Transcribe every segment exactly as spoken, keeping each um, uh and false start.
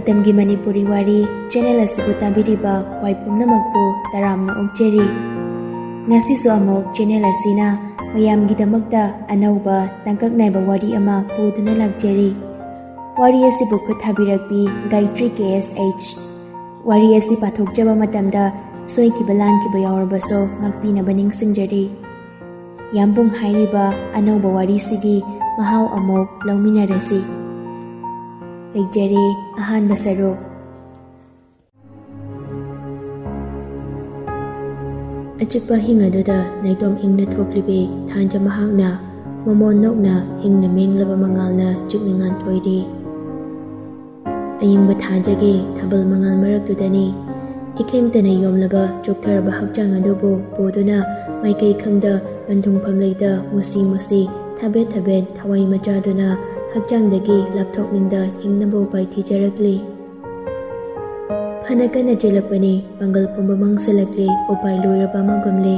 ꯃꯇꯝꯒꯤ ꯃꯅꯤꯄꯨꯔꯤ ꯋꯥꯔꯤ ꯆꯦꯅꯦꯜ ꯑꯁꯤꯕꯨ ꯇꯥꯕꯤꯔꯤꯕ ꯈ꯭ꯋꯥꯏ ꯄꯨꯝꯅꯃꯛꯄꯨ ꯇꯔꯥꯝꯅ ꯑꯣꯛꯆꯔꯤ꯫ ꯉꯁꯤꯁꯨ ꯑꯃꯨꯛ ꯆꯦꯅꯦꯜ ꯑꯁꯤꯅ ꯃꯌꯥꯝꯒꯤꯗꯃꯛꯇ ꯑꯅꯧꯕ ꯇꯥꯡꯀꯛ ꯅꯥꯏꯕ ꯋꯥꯔꯤ ꯑꯃ ꯄꯨꯗꯨꯅ ꯂꯥꯛꯆꯔꯤ꯫ ꯋꯥꯔꯤ ꯑꯁꯤꯕꯨ ꯈꯨꯠ ꯊꯥꯕꯤꯔꯛꯄꯤ ꯒꯥꯌꯇ꯭ꯔꯤ ꯀꯦ ꯑꯦꯁ ꯑꯩꯆ꯫ ꯋꯥꯔꯤ ꯑꯁꯤ ꯄꯥꯊꯣꯛꯆꯕ ꯃꯇꯝꯗ ꯁꯣꯏꯈꯤꯕ ꯂꯥꯟꯈꯤꯕ ꯌꯥꯎꯔꯕꯁꯨ ꯉꯥꯛꯄꯤꯅꯕ ꯅꯤꯡꯁꯤꯡꯖꯔꯤ꯫ ꯌꯥꯝꯕꯨꯡ ꯍꯥꯏꯔꯤꯕ ꯑꯅꯧꯕ ꯋꯥꯔꯤꯁꯤꯒꯤ ꯃꯍꯥꯎ ꯑꯃꯨꯛ ꯂꯧꯃꯤꯟꯅꯔꯁꯤ꯫ ꯂꯩꯖꯔꯦ ꯑꯍꯥꯟꯕ ꯁꯔꯨꯛ꯫ ꯑꯆꯤꯛꯄ ꯑꯍꯤꯡ ꯑꯗꯨꯗ ꯅꯥꯏꯇꯣꯝ ꯏꯪꯅ ꯊꯣꯛꯂꯤꯕꯤ ꯊꯥꯟꯖ ꯃꯍꯥꯛꯅ ꯃꯃꯣꯟ ꯅꯣꯛꯅ ꯏꯪꯅ ꯃꯦꯡꯂꯕ ꯃꯉꯥꯜꯅ ꯆꯤꯛꯅ ꯉꯥꯟꯊꯣꯏꯔꯤ꯫ ꯑꯌꯤꯡꯕ ꯊꯥꯖꯒꯤ ꯊꯥꯕꯜ ꯃꯉꯥꯜ ꯃꯔꯛꯇꯨꯗꯅꯤ ꯏꯈꯦꯡꯇꯅ ꯌꯣꯝꯂꯕ ꯆꯣꯛꯊꯔꯕ ꯍꯛꯆꯥꯡ ꯑꯗꯨꯕꯨ ꯄꯨꯗꯨꯅ ꯃꯥꯏꯀꯩ ꯈꯪꯗ ꯄꯟꯊꯨꯡꯐꯝ ꯂꯩꯇ ꯃꯨꯁꯤ ꯃꯨꯁꯤ ꯊꯥꯕꯦꯠ ꯊꯥꯕꯦꯠ ꯊꯋꯥꯏ ꯃꯆꯥꯗꯨꯅ ꯍꯛꯆꯥꯡꯗꯒꯤ ꯂꯥꯞꯊꯣꯛꯅꯤꯡꯗ ꯍꯤꯡꯅꯕ ꯎꯄꯥꯏ ꯊꯤꯖꯔꯛꯂꯤ꯫ ꯐꯅ ꯀꯟꯅ ꯆꯦꯜꯂꯛꯄꯅꯤ, ꯄꯥꯡꯒꯜ ꯄꯨꯝꯕ ꯃꯥꯡꯁꯤꯜꯂꯛꯂꯦ, ꯎꯄꯥꯏ ꯂꯣꯏꯔꯕ ꯑꯃꯒꯨꯝꯂꯦ꯫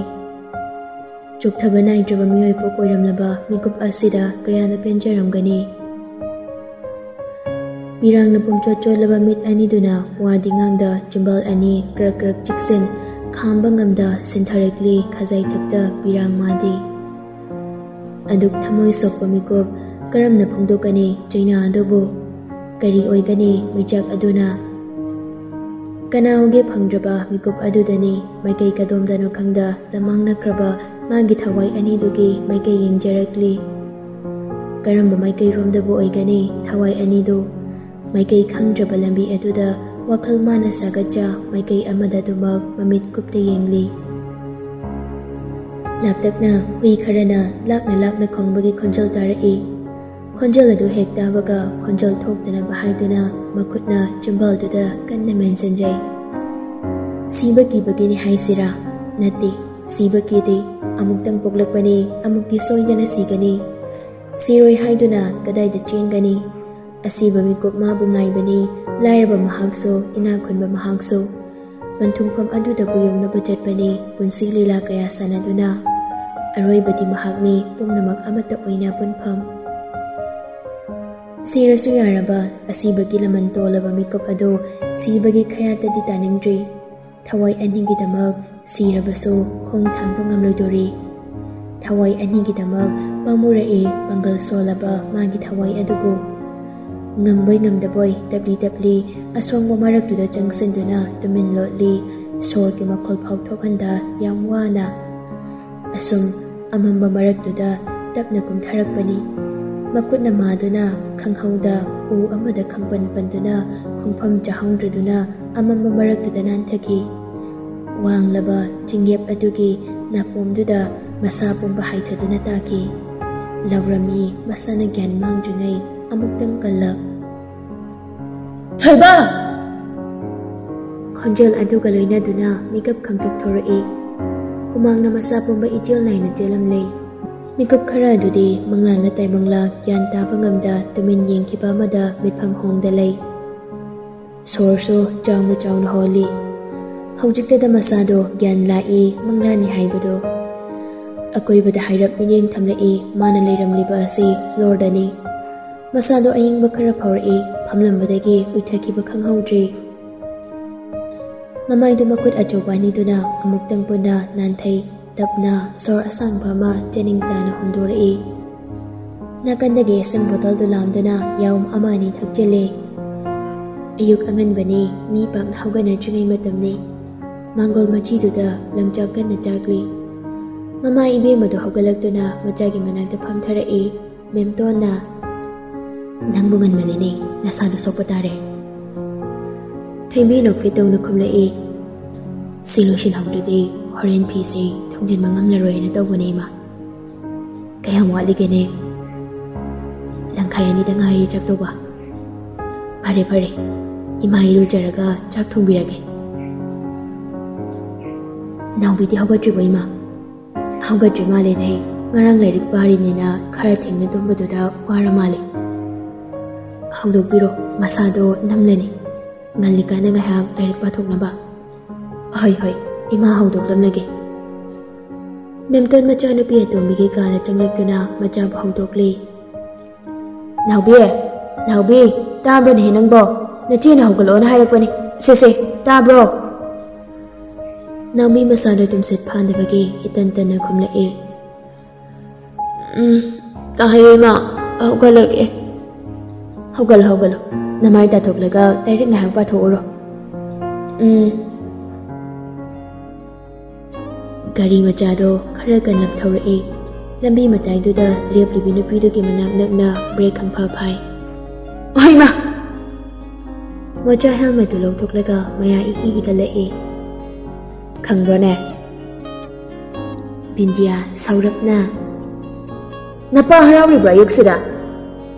ꯆꯣꯛꯊꯕ ꯅꯥꯏꯗ꯭ꯔꯕ ꯃꯤꯑꯣꯏ ꯄꯣꯛ ꯑꯣꯏꯔꯝꯂꯕ ꯃꯤꯀꯨꯞ ꯑꯁꯤꯗ ꯀꯌꯥꯅ ꯄꯦꯟꯖꯔꯝꯒꯅꯤ꯫ ꯄꯤꯔꯥꯡꯅ ꯄꯨꯝꯆꯣꯠ ꯆꯣꯠꯂꯕ ꯃꯤꯠ ꯑꯅꯤꯗꯨꯅ ꯋꯥꯗꯤ ꯉꯥꯡꯗ ꯆꯤꯝꯕꯥꯜ ꯑꯅꯤ ꯀ꯭ꯔꯛ ꯀ꯭ꯔꯛ ꯆꯤꯛꯁꯤꯟ ꯈꯥꯝꯕ ꯉꯝꯗ ꯁꯤꯟꯊꯔꯛꯂꯤ ꯈꯖꯥꯏꯊꯛꯇ ꯄꯤꯔꯥꯡ ꯃꯥꯗꯤ꯫ ꯑꯗꯨꯛ ꯊꯃꯣꯏ ꯁꯣꯛꯄ ꯃꯤꯀꯨꯞ ꯀꯔꯝꯅ ꯐꯣꯡꯗꯣꯛꯀꯅꯤ ꯆꯩꯅꯥ ꯑꯗꯨꯕꯨ? ꯀꯔꯤ ꯑꯣꯏꯒꯅꯤ ꯃꯤꯆꯥꯛ ꯑꯗꯨꯅ? ꯀꯅꯥꯒꯤ ꯐꯪꯗ꯭ꯔꯕ ꯃꯤꯀꯨꯞ ꯑꯗꯨꯗꯅꯤ ꯃꯥꯏꯀꯩ ꯀꯗꯣꯝꯗꯅꯣ ꯈꯪꯗ ꯂꯃꯥꯡꯅꯈ꯭ꯔꯕ ꯃꯥꯒꯤ ꯊꯋꯥꯏ ꯑꯅꯤꯗꯨꯒꯤ ꯃꯥꯏꯀꯩ ꯌꯦꯡꯖꯔꯛꯂꯤ꯫ ꯀꯔꯝꯕ ꯃꯥꯏꯀꯩꯔꯣꯝꯗꯕꯨ ꯑꯣꯏꯒꯅꯤ ꯊꯋꯥꯏ ꯑꯅꯤꯗꯨ? ꯃꯥꯏꯀꯩ ꯈꯪꯗ꯭ꯔꯕ ꯂꯝꯕꯤ ꯑꯗꯨꯗ ꯋꯥꯈꯜ ꯃꯥꯅ ꯁꯥꯒꯠꯆ ꯃꯥꯏꯀꯩ ꯑꯃꯗ ꯑꯗꯨꯃꯛ ꯃꯃꯤꯠ ꯀꯨꯞꯇ ꯌꯦꯡꯂꯤ꯫ ꯂꯥꯞꯇꯛꯅ ꯍꯨꯏ ꯈꯔꯅ ꯂꯥꯛꯅ ꯂꯥꯛꯅ ꯈꯣꯡꯕꯒꯤ ꯈꯣꯟꯖꯦꯜ ꯇꯥꯔꯛꯏ꯫ ꯈꯣꯟꯖꯦꯜ ꯑꯗꯨ ꯍꯦꯛ ꯇꯥꯕꯒ ꯈꯣꯟꯖꯦꯜ ꯊꯣꯛꯇꯅꯕ ꯍꯥꯏꯗꯨꯅ ꯃꯈꯨꯠꯅ ꯆꯤꯝꯕꯥꯜꯗꯨꯗ ꯀꯟꯅ ꯃꯦꯟꯁꯤꯟꯖꯩ꯫ ꯁꯤꯕ ꯀꯤꯕꯒꯤꯅꯤ ꯍꯥꯏꯁꯤꯔꯥ? ꯅꯠꯇꯦ, ꯁꯤꯕ ꯀꯤꯗꯦ꯫ ꯑꯃꯨꯛꯇꯪ ꯄꯣꯛꯂꯛꯄꯅꯤ, ꯑꯃꯨꯛꯇꯤ ꯁꯣꯏꯗꯅ ꯁꯤꯒꯅꯤ꯫ ꯁꯤꯔꯣꯏ ꯍꯥꯏꯗꯨꯅ ꯀꯗꯥꯏꯗ ꯆꯦꯟꯒꯅꯤ? ꯑꯁꯤꯕ ꯃꯤꯀꯨꯞ ꯃꯥꯕꯨ ꯉꯥꯏꯕꯅꯤ, ꯂꯥꯏꯔꯕ ꯃꯍꯥꯛꯁꯨ, ꯏꯅꯥꯛ ꯈꯨꯟꯕ ꯃꯍꯥꯛꯁꯨ꯫ ꯄꯟꯊꯨꯡꯐꯝ ꯑꯗꯨꯗꯕꯨ ꯌꯧꯅꯕ ꯆꯠꯄꯅꯤ ꯄꯨꯟꯁꯤ ꯂꯤꯂꯥ ꯀꯌꯥ ꯁꯥꯟꯅꯗꯨꯅ꯫ ꯑꯔꯣꯏꯕꯗꯤ ꯃꯍꯥꯛꯅꯤ ꯄꯨꯝꯅꯃꯛ ꯑꯃꯠꯇ ꯑꯣꯏꯅ ꯄꯨꯟꯐꯝ꯫ ꯁꯤꯔꯁꯨ ꯌꯥꯔꯕ ꯑꯁꯤꯕꯒꯤ ꯂꯃꯟ ꯇꯣꯜꯂꯕ ꯃꯤꯀꯨꯞ ꯑꯗꯨ ꯁꯤꯕꯒꯤ ꯈꯌꯥꯠꯇꯗꯤ ꯇꯥꯅꯤꯡꯗ꯭ꯔꯤ꯫ ꯊꯋꯥꯏ ꯑꯅꯤꯒꯤꯗꯃꯛ ꯁꯤꯔꯕꯁꯨ ꯈꯣꯡ ꯊꯥꯡꯕ ꯉꯝꯂꯣꯏꯗꯣꯔꯤ꯫ ꯊꯋꯥꯏ ꯑꯅꯤꯒꯤꯗꯃꯛ ꯄꯥꯝꯃꯨꯔꯛꯏ ꯄꯥꯡꯒꯜ ꯁꯣꯜꯂꯕ ꯃꯥꯒꯤ ꯊꯋꯥꯏ ꯑꯗꯨꯕꯨ꯫ ꯉꯝꯕꯣꯏ ꯉꯝꯗꯕꯣꯏ ꯇꯞꯂꯤ ꯇꯞꯂꯤ ꯑꯁꯣꯡꯕ ꯃꯔꯛꯇꯨꯗ ꯆꯪꯁꯤꯟꯗꯨꯅ ꯇꯨꯃꯤꯟ ꯂꯣꯠꯂꯤ꯫ ꯁꯣꯔꯒꯤ ꯃꯈꯣꯜ ꯐꯥꯎ ꯊꯣꯛꯍꯟꯗ ꯌꯥꯝ ꯋꯥꯅ꯫ ꯑꯁꯨꯝ ꯑꯃꯝꯕ ꯃꯔꯛꯇꯨꯗ ꯇꯞꯅ ꯀꯨꯝꯊꯔꯛꯄꯅꯤ꯫ ꯃꯈꯨꯠꯅ ꯃꯥꯗꯨꯅ ꯈꯪꯍꯧꯗ ꯎ ꯑꯃꯗ ꯈꯪꯄꯟ ꯄꯟꯗꯨꯅ ꯈꯣꯡꯐꯝ ꯆꯥꯍꯧꯗ꯭ꯔꯗꯨꯅ ꯑꯃꯝꯕ ꯃꯔꯛꯇꯨꯗ ꯅꯥꯟꯊꯈꯤ꯫ ꯋꯥꯡꯂꯕ ꯆꯤꯡꯌꯦꯞ ꯑꯗꯨꯒꯤ ꯅꯥꯄꯣꯝꯗꯨꯗ ꯃꯁꯥ ꯄꯨꯝꯕ ꯍꯥꯏꯊꯗꯨꯅ ꯇꯥꯈꯤ꯫ ꯂꯥꯎꯔꯝꯃꯤ ꯃꯁꯥꯅ ꯒ꯭ꯌꯥꯟ ꯃꯥꯡꯗ꯭ꯔꯤꯉꯩ ꯑꯃꯨꯛꯇꯪ ꯀꯜꯂ꯫ "ꯊꯣꯏꯕ!" ꯈꯣꯟꯖꯦꯜ ꯑꯗꯨꯒ ꯂꯣꯏꯅꯗꯨꯅ ꯃꯤꯀꯞ ꯈꯪꯇꯣꯛ ꯊꯣꯔꯛꯏ꯫ ꯍꯨꯃꯥꯡꯅ ꯃꯁꯥ ꯄꯨꯝꯕ ꯏꯆꯦꯜ ꯅꯥꯏꯅ ꯆꯦꯜꯂꯝꯂꯦ꯫ ꯃꯤꯀꯨꯞ ꯈꯔ ꯑꯗꯨꯗꯤ ꯃꯪꯂꯥꯟꯂ ꯇꯥꯏꯕꯪꯂ ꯒ꯭ꯌꯥꯟ ꯇꯥꯕ ꯉꯝꯗ ꯇꯨꯃꯤꯟ ꯌꯦꯡꯈꯤꯕ ꯑꯃꯗ ꯃꯤꯠꯐꯝ ꯍꯣꯡꯗ ꯂꯩ꯫ ꯁꯣꯔꯁꯨ ꯆꯥꯎꯅ ꯆꯥꯎꯅ ꯍꯣꯜꯂꯤ꯫ ꯍꯧꯖꯤꯛꯇꯗ ꯃꯁꯥꯗꯣ ꯒ꯭ꯌꯥꯟ ꯂꯥꯛꯏ, ꯃꯪꯂꯥꯟꯅꯤ ꯍꯥꯏꯕꯗꯣ꯫ ꯑꯀꯣꯏꯕꯗ ꯍꯥꯏꯔꯞ ꯃꯤꯠꯌꯦꯡ ꯊꯝꯂꯛꯏ꯫ ꯃꯥꯅ ꯂꯩꯔꯝꯂꯤꯕ ꯑꯁꯤ ꯐ꯭ꯂꯣꯔꯗꯅꯤ꯫ ꯃꯁꯥꯗꯣ ꯑꯏꯪꯕ ꯈꯔ ꯐꯥꯎꯔꯛꯏ꯫ ꯐꯝꯂꯝꯕꯗꯒꯤ ꯎꯏꯊꯈꯤꯕ ꯈꯪꯍꯧꯗ꯭ꯔꯤ꯫ ꯃꯃꯥꯏꯗꯨ ꯃꯈꯨꯠ ꯑꯆꯧꯕ ꯑꯅꯤꯗꯨꯅ ꯑꯃꯨꯛꯇꯪ ꯄꯨꯟꯅ ꯅꯥꯟꯊꯩ꯫ ꯇꯞꯅ ꯁꯣꯔ ꯑꯁꯥꯡꯕ ꯑꯃ ꯆꯦꯅꯤꯡ ꯇꯥꯅ ꯍꯣꯟꯗꯣꯔꯛꯏ꯫ ꯅꯥꯀꯟꯗꯒꯤ ꯏꯁꯤꯡ ꯕꯣꯇꯜꯗꯨ ꯂꯥꯝꯗꯨꯅ ꯌꯥꯎꯝ ꯑꯃ ꯑꯅꯤ ꯊꯛꯆꯤꯜꯂꯦ꯫ ꯑꯌꯨꯛ ꯑꯉꯟꯕꯅꯤ, ꯃꯤ ꯄꯥꯛꯅ ꯍꯧꯒꯠꯅꯗ꯭ꯔꯤꯉꯩ ꯃꯇꯝꯅꯤ꯫ ꯃꯥꯡꯒꯣꯜ ꯃꯆꯤꯗꯨꯗ ꯂꯪꯆꯥꯛ ꯀꯟꯅ ꯆꯥꯛꯂꯤ꯫ ꯃꯃꯥ ꯏꯕꯦꯝꯃꯗꯨ ꯍꯧꯒꯠꯂꯛꯇꯨꯅ ꯃꯆꯥꯒꯤ ꯃꯅꯥꯛꯇ ꯐꯝꯊꯔꯛꯏ꯫ ꯃꯦꯝꯇꯣꯟꯅ, "ꯅꯪꯕꯨ ꯉꯟꯃꯜꯂꯤꯅꯦ, ꯅꯁꯥꯗꯨ ꯁꯣꯛꯄ ꯇꯥꯔꯦ꯫" ꯊꯣꯏꯕꯤ ꯅꯣꯛꯐꯦꯠ ꯇꯧꯅ ꯈꯨꯝꯂꯛꯏ꯫ "ꯁꯤ ꯂꯣꯏꯁꯤꯜꯍꯧꯗ꯭ꯔꯗꯤ ꯍꯣꯔꯦꯟ ꯐꯤꯁꯦ ꯊꯨꯡꯖꯤꯟꯕ ꯉꯝꯂꯔꯣꯏꯅ ꯇꯧꯕꯅꯦ, ꯏꯃꯥ꯫ ꯀꯌꯥꯝ ꯋꯥꯠꯂꯤꯒꯦꯅꯦ?" "ꯂꯪꯈꯥꯏ ꯑꯅꯤꯗ ꯉꯥꯏꯔꯤ ꯆꯥꯛꯇꯧꯕ꯫" "ꯐꯔꯦ, ꯐꯔꯦ, ꯏꯃꯥ ꯏꯔꯨꯖꯔꯒ ꯆꯥꯛ ꯊꯣꯡꯕꯤꯔꯒꯦ꯫" "ꯅꯥꯎꯕꯤꯗꯤ ꯍꯧꯒꯠꯇ꯭ꯔꯤꯕꯣ, ꯏꯃꯥ?" "ꯍꯧꯒꯠꯇ꯭ꯔꯤ ꯃꯥꯜꯂꯦꯅꯦ꯫ ꯉꯔꯥꯡ ꯂꯥꯏꯔꯤꯛ ꯄꯥꯔꯤꯅꯦꯅ ꯈꯔ ꯊꯦꯡꯅ ꯇꯨꯝꯕꯗꯨꯗ ꯋꯥꯔ ꯃꯥꯜꯂꯦ꯫" "ꯍꯧꯗꯣꯛꯄꯤꯔꯣ, ꯃꯁꯥꯗꯣ ꯅꯝꯂꯅꯤ꯫ ꯉꯜꯂꯤꯀꯥꯟꯗ ꯉꯥꯏꯍꯥꯛ ꯂꯥꯏꯔꯤꯛ ꯄꯥꯊꯣꯛꯅꯕ꯫" "ꯍꯣꯏ, ꯍꯣꯏ, ꯏꯃꯥ ꯍꯧꯗꯣꯛꯂꯝꯂꯒꯦ꯫" ꯃꯦꯝꯇꯣꯟ ꯃꯆꯥꯅꯨꯄꯤ ꯑꯇꯣꯝꯕꯤꯒꯤ ꯀꯥꯗ ꯆꯪꯂꯛꯇꯨꯅ ꯃꯆꯥꯕꯨ ꯍꯧꯗꯣꯛꯂꯦ꯫ "ꯅꯥꯎꯕꯤ, ꯅꯥꯎꯕꯤ, ꯇꯥꯕ꯭ꯔꯅꯦꯍꯦ ꯅꯪꯕꯣ? ꯅꯆꯦꯅ ꯍꯧꯒꯠꯂꯛꯑꯣꯅ ꯍꯥꯏꯔꯛꯄꯅꯤ꯫ ꯁꯦ, ꯁꯦ, ꯇꯥꯕ꯭ꯔꯣ? ꯅꯥꯎꯕꯤ ꯃꯁꯥꯗꯣ ꯇꯨꯝꯁꯤꯠ ꯐꯥꯗꯕꯒꯤ ꯏꯇꯟ ꯇꯟꯅ ꯈꯨꯝꯂꯛꯑꯦ꯫ "ꯎꯝ, ꯇꯥꯏꯌꯦ ꯏꯃꯥ, ꯍꯧꯒꯠꯂꯒꯦ꯫" "ꯍꯧꯒꯠꯂꯣ, ꯍꯧꯒꯠꯂꯣ꯫ ꯅꯃꯥꯏ ꯇꯥꯊꯣꯛꯂꯒ ꯂꯥꯏꯔꯤꯛ ꯉꯥꯏꯍꯥꯛ ꯄꯥꯊꯣꯛꯎꯔꯣ꯫" "ꯎꯝ꯫" ꯒꯥꯔꯤ ꯃꯆꯥꯗꯣ ꯈꯔ ꯀꯟꯅ ꯊꯧꯔꯛꯑꯦ꯫ ꯂꯝꯕꯤ ꯃꯇꯥꯏꯗꯨꯗ ꯂꯦꯞꯂꯤꯕꯤ ꯅꯨꯄꯤꯗꯨꯒꯤ ꯃꯅꯥꯛ ꯅꯛꯅ ꯕ꯭ꯔꯦꯛ ꯈꯪꯐꯥ ꯐꯥꯏ꯫ "ꯑꯣꯏꯃ!" ꯃꯣꯆꯥ ꯍꯦꯜꯃꯦꯠꯇꯨ ꯂꯧꯊꯣꯛꯂꯒ ꯃꯌꯥ ꯏꯍꯤ ꯍꯤꯒꯠꯂꯛꯑꯦ꯫ "ꯈꯪꯕ꯭ꯔꯣꯅꯦ?" ꯕꯤꯟꯗꯤꯌꯥ ꯁꯧꯔꯞꯅ꯫ "ꯅꯄꯥ ꯍꯔꯥꯎꯔꯤꯕ꯭ꯔꯣ ꯑꯌꯨꯛꯁꯤꯗ?"